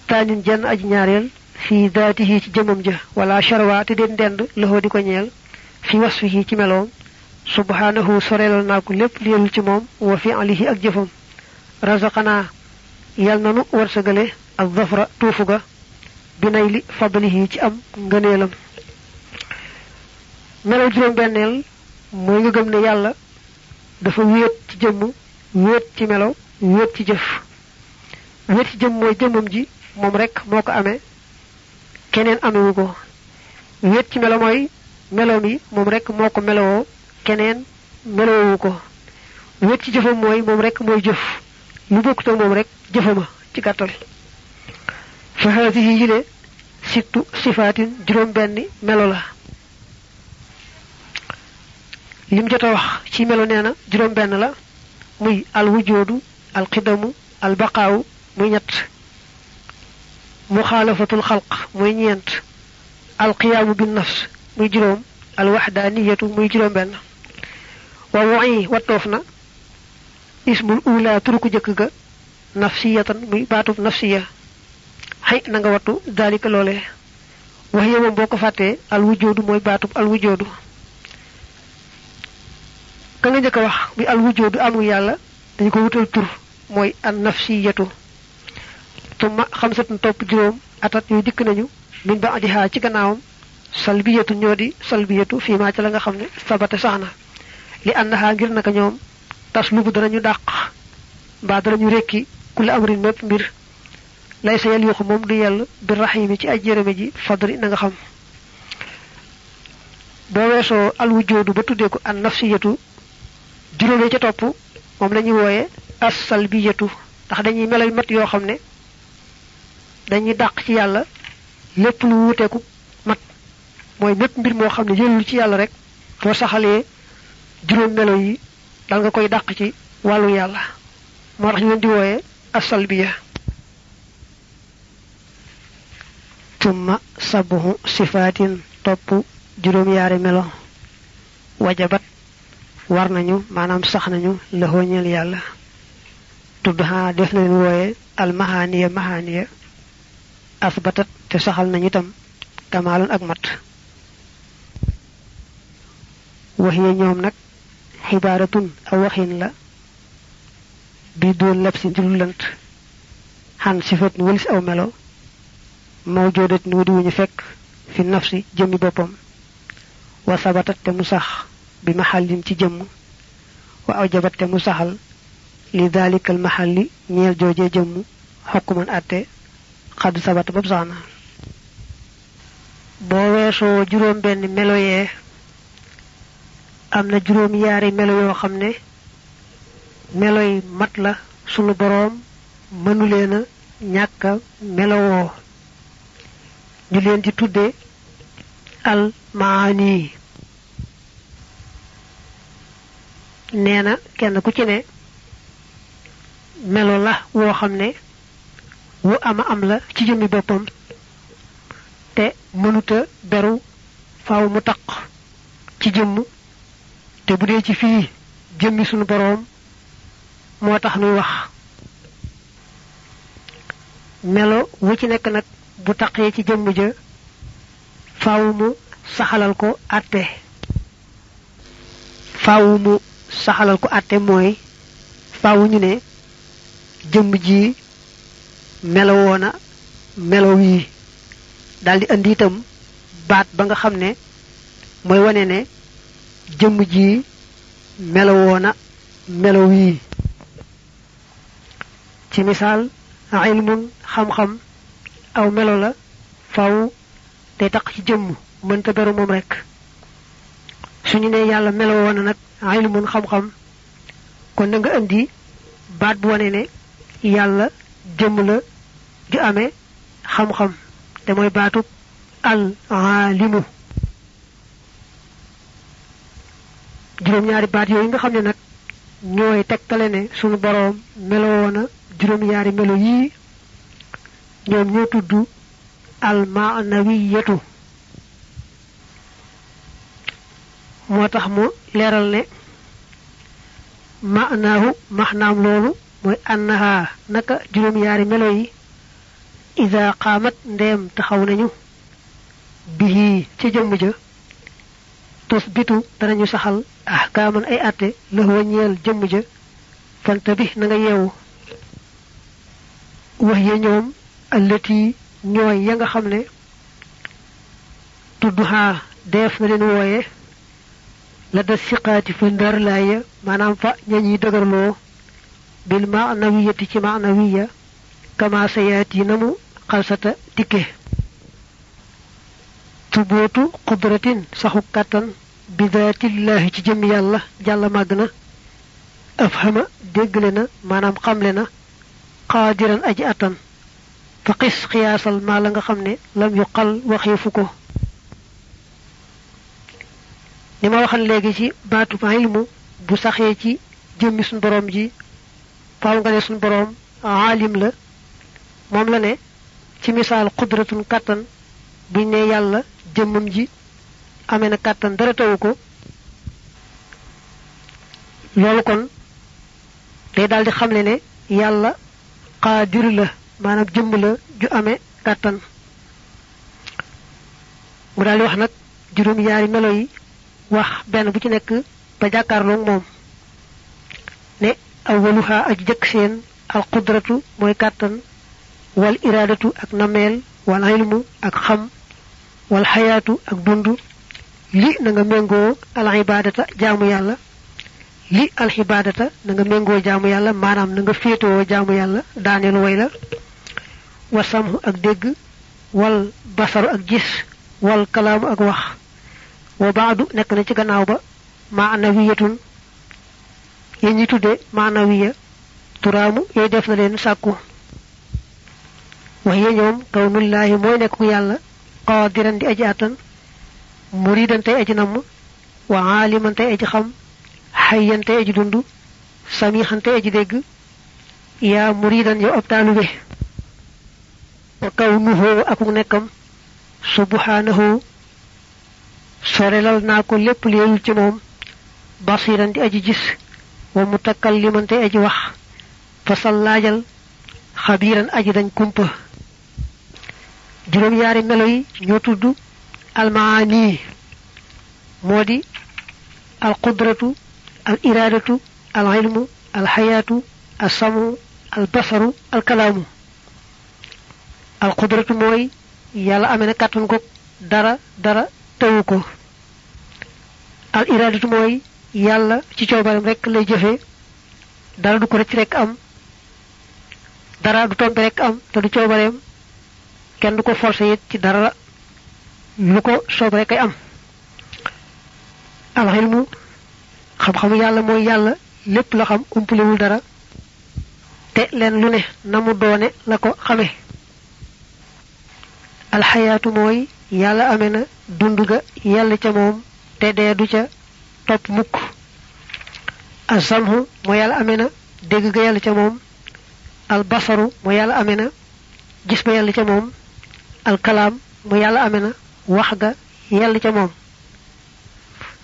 S1: taanin jenn aji ñaareel fii daatihi ci jëmam ja wala sharwa te den dend laxoo di ko ñeel fi wasfihi ci meloom subhanahu soreelal naa ko lépp lielul ci moom wa fi'lihi ak jëfam razaqana yal nanu wërsëgale ak zafra tuufu ga binay li fadlihi ci am ngëneelam melaw juróom benneel mooy nga gëm ne yàlla dafa wéet ci jëmm wéet ci melaw wéet ci jëf wéet ci jëmm mooy jëmmam ji moom rek moo ko amee keneen amewu ko wéet ci melo mooy meloom yi moom rek moo ko melowoo keneen melowoo ko wéet ci jëfam mooy moom rek mooy jëf lu bokkut ak moom rek jëfama ci gàttal fa haadihi yile sittu sifaatin juróom benni melo la lim jot a wax ci melo nee na juróom benn la muy al wujoodu al qidamu al baqaawu muy ñett muxaalafatul xalq muy ñeent al qiyaamu bin nafs muy juróom al waxdaaniyatu muy juróom benn wa wu'i wattoof na ismul ula turu ko jëkk ga nafsiyatan muy baatub nafsiya xëy na nga wattu daalika loolee wax yemam boo ko fàttee al wujoodu mooy baatub al wujoodu ka nga njëkk a wax bi al wujoodu amul yàlla dañu ko wutal tur mooy an nafsiyatu tumma xamsatun topp juróom atat yooyu dikk nañu min ba adihaa ci gannaawam salbiyatu ñoo di salbiyatu fii maa ca la nga xam ne sabate sax na li annaha ngir naka ñoom tas lubu danañu dàq mbaa danañu rekki kula amrin mépp mbir lay sa yel yuxu moom du yell bi raximi ci aj jërëme ji fadri na nga xam boo weesoo al wujoodu ba tuddee ko an nafsiyatu juróomee ca topp moom la ñuy wooye as salbiyatu ndax dañuy melal mat yoo xam ne dañuy dàq ci yàlla lépp lu wuteeku mat mooy mépp mbir moo xam ne yëlul ci yàlla rek boo saxalee juróom melo yi dal nga koy dàq ci wàllu yàlla moo tax ñu leen di wooye as-salbiya tumma sabuhu sifaatin topp juróom yaari melo wajabat war nañu manam sax nañu la hoñal yalla tudha def na len woyé al mahaniya asbatat te saxal nañu tam kamalun ak mat wahiya ñoom nak xibaratun aw waxin la bi doon labsin ci lant han sifat walis aw melo mawjudat nu di wuñu fekk fi nafsi jëmi bopam wa sabatat te musax bi mahallin ci jëm wa awjabat te musaxal li dalika al mahalli ñeel jojé jëm hukman atte xad sabata bab saxna bo weso juroom benn melo yee amna juroom yaari melo yoo xam ne meloy mat la sunu boroom mënu leena ñàkka melowoo ñu leen di tudde al maani neena kenn ku ci ne melo la woo xam ne wu ama am la ci jëmmi boppam te mënuta beru faaw mu taq ci jëmm te bu dee ci fii jëmmi sunu boroom moo tax nuy wax melo wu ci nekk nag bu taqee ci jëmm ja faaw mu saxalal ko àtte faaw mu saxalal ko àtte mooy faaw ñu ne jëmm ji melo woona melo wi daldi andi itam baat ba nga xam ne mooy wane ne jëmm ji melo woona melo wi ci misaal ilmun xam-xam aw melo la faaw day taq ci jëmm mënta beru moom rek suñu ne yàlla melo woona nag ilmun xam-xam kon na nga andi baat bu wane ne yàlla jëmm la ju amee xam-xam te mooy baatu al alimu juróom ñaari baat yooyu nga xam ne nag ñooy tegtale ne sunu boroom melo woona juróom ñaari melo yii ñoom ñoo tudd al ma'nawiyatu moo tax mu leeral ne ma'naahu maxnaam loolu mooy annaha naka juróom ñaari melo yi ida qaamat ndeem taxaw nañu bihi ci jëmm ja tusbitu danañu saxal ahkaaman ay atte la wañeel jëmm ja fanta bi na nga yeewu wax ya ñoom allati ñooy ya nga xam ne tudduhaa def na leen wooye la da siqaati fa ndar laaya maanaam fa ñañuy dëgërloo bil ma'nawiyati ci ma'nawiya kama sayaati namu xalsata dikke tubootu qudratin saxu kàttan bi daatillahi ci jëm yàlla jàlla màgg na afhama déggle na maanaam xamle na qaadiran aji attan fa qis xiyaasal maa la nga xam ne lam yu xal waxiifu ko ni ma waxal léegi ci baatu ilmu bu saxee ci jëmmi suñ boroom ji faaw nga ne suñ boroom aalim la moom la ne ci misaal qudratun kàttan buñ ne yàlla jëmmam ji amee na kàttan dara tawu ko loolu kon day daldi xamle ne yàlla qaadir la maanaam jëmm la ju amee kàttan mu daldi wax nag juróom yaari melo yi wax benn bu ci nekk ba jàkkaarloog moom ne awwaluha aj jëkk seen al qudratu mooy kàttan wal iraadatu ak nameel wal ilmu ak xam wal xayaatu ak dund li na nga méngoo al ibadata jaamu yàlla li al ibadata na nga méngoo jaamu yàlla maanaam na nga féetoo jaamu yàlla daaneel way la wa samhu ak dégg wal basaru ak gis wal kalaamu ak wax wa baadu nekk na ci gannaaw ba ma'nawiyatun yi ñi tudde ma'nawiya turaamu yooyu def na leen sàkku wax ye ñoom kawnullaahi mooy nekk ku yàlla qaadiran di aji attan muridan tey aji namm wa aaliman tey aji xam hayyan tey aji dund samihan tey aji dégg yaa muridan yow ab taalube wa kawnuhu aku nekkam subhanahu sorelal naa ko lépp leelul ci moom basiran di aji gis wa mutakalliman te aji wax fasal laajal xabiran aji dañ kumpa juróom yaari melo yi ñoo tudd almaani modi al qudratu al iradatu al ilmu al hayatu al samu al basaru al kalamu al qudratu moy yalla amena katun ko dara tawu ko al iradatu moy yalla ci ciobaram rek lay jëfé dara du ko rek rek am dara du tombe rek am te du ciobarem kenn du ko forcer ci dara lu ko soob rek ay am al ilmu xam-xamu yalla moy yalla lepp la xam umpulewul dara te len lu ne namu doone la ko xamé al hayatu moy yalla amena dundu ga yalla ca mom te de du ca top mukk asamhu mo yalla amena deg ga yalla ca mom al basaru mo yalla amena gis ba yalla ca mom al kalam mo yalla amena wax ga yalla ca mom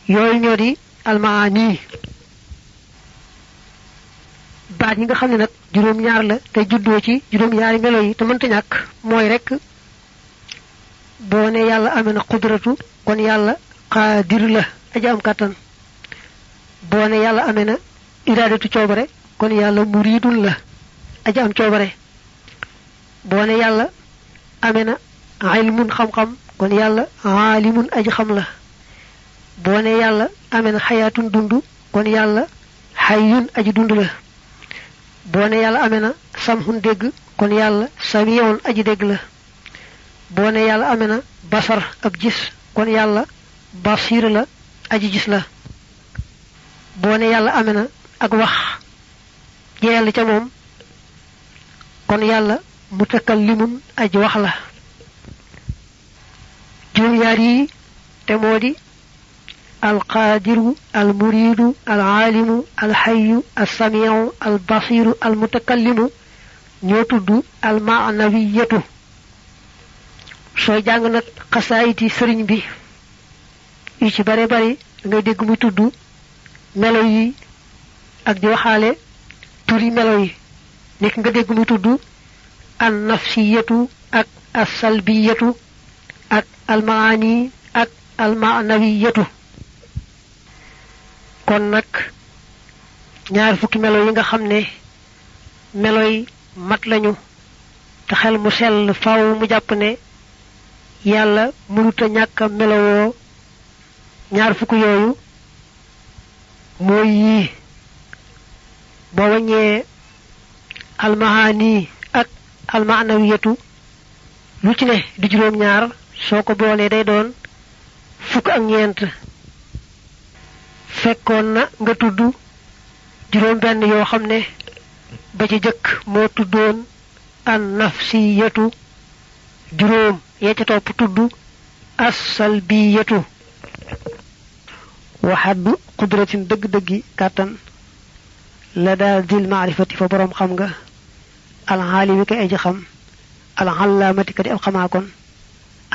S1: yoy ñodi al maani baat yi nga xamne nak juroom ñaar la te juddo ci juroom ñaari melo yi te mënta ñak moy rek bo ne yalla amena qudratu kon yalla qadir la aja am katan bo ne yalla amena iradatu ciobare kon yalla muridun la aja am ciobare bo ne yalla amena ilmun xam-xam kon yalla alimun aji xam la bo ne yalla amena hayatun dundu kon yalla hayyun aji dundu la bo ne yalla amena samhun deg kon yalla samiyon aji deg la bo ne yalla amena basar ab gis kon yalla basir la aji gis la bo ne yalla amena ak wax yalla ca mom kon yalla mutakallimun aji wax la juroom yaar yi te modi al qadiru al muridu al alimu al hayyu as samiu al basiru al mutakallimu ñoo tuddu al ma'nawiyatu so jang nak qasaiti serigne bi yi ci bare bare ngay deg muy tuddu melo yi ak di waxale turi melo yi nek nga deg muy tuddu an nafsiyatu ak as salbiyatu ak al maani ak al ma'nawiyatu kon nak ñaar fukki melo yi nga xamne melo yi mat lañu te xel mu sel faaw mu japp ne yalla mënuta ñaka melo ñaar fukk yoyu moy yi bo wañé al mahani ak al ma'nawiyatu lu ci ne di juroom ñaar soko boole day doon fukk ak ñent fekkon na nga tuddu juroom ben yo xamne ba ci jëk mo tuddoon an nafsiyatu juroom ya ca top tuddu as-salbiyatu wa haddu qudratin deug deugi katan la da dil ma'rifati fa borom xam nga al halimi kay aji xam al allamati kadi al xama kon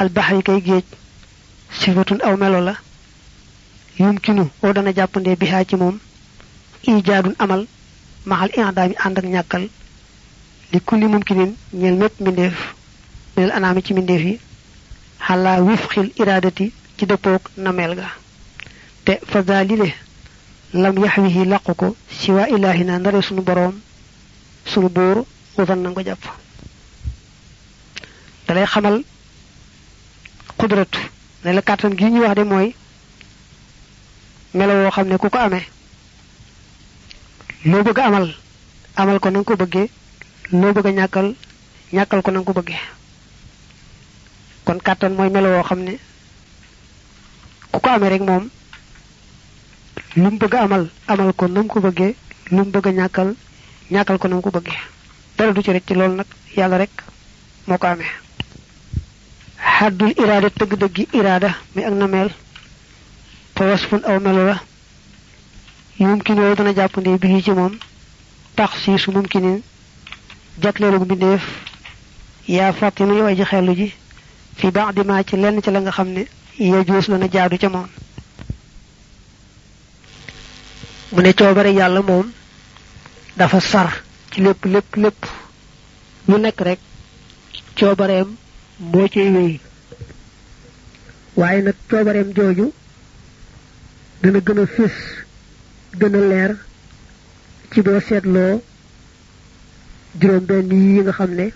S1: al bahri kay geej sifatun aw melo la yumkinu o dana jappande biha ci mom ijadun amal mahal i'dami and ak ñakal li kulli mumkinin ñel mepp mindef mel anami ci mindef yi hala wifkhil iradati ci depok namel ga te fa dalile lam yahwihi laquko siwa ilahina ndare sunu borom sunu bor won nango japp dalay xamal qudratu ne la katam gi ñu wax de moy melo wo xamne kuko amé lo bëgg amal ko nang ko bëgge lo bëgg ñakal ko nang ko bëgge kon katan moy melo wo xamne kuko amé rek mom lum bëgg amal ko nang ko bëgge lum bëgg ñakal ko nang ko bëgge dara du ci rek ci lool nak yalla rek moko amé haddul irada teug deug irada mi ak namel wasfun aw melo la yumkin wo dana jappande bi ci mom takhsis mumkinin jaklelu bindef ya fatima yoy ji xelu ji fi ba'di ma ci lenn ci la nga xamne ya joos la na jaadu ci mom mu ne coobare yàlla moom dafa sar ci lépp lu nekk rek coobareem moo cay wéy waaye nag coobareem jooju dana gën a fés gën a leer ci boo seetloo juróom benn yi nga xam ne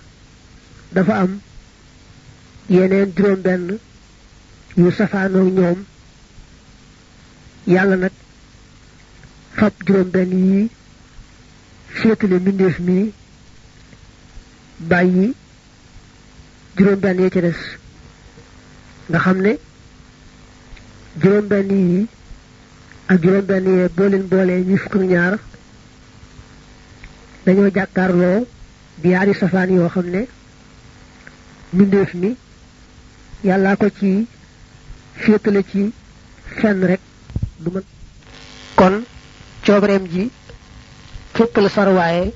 S1: dafa am yeneen juróom benn yu safaanoog ñoom yàlla nag fab juróom benn yi féetale mbindeef mi bàyyi juróom benn yi ci des nga xam ne juróom benn yi ak juróom benn yee boo leen boolee ñi fukk ak ñaar dañoo jàkkaarloo di yaari safaan yoo xam ne mbindeef mi yàllaa ko ci féetale ci fenn rek du mën kon coobareem ji fépp la sarwaaye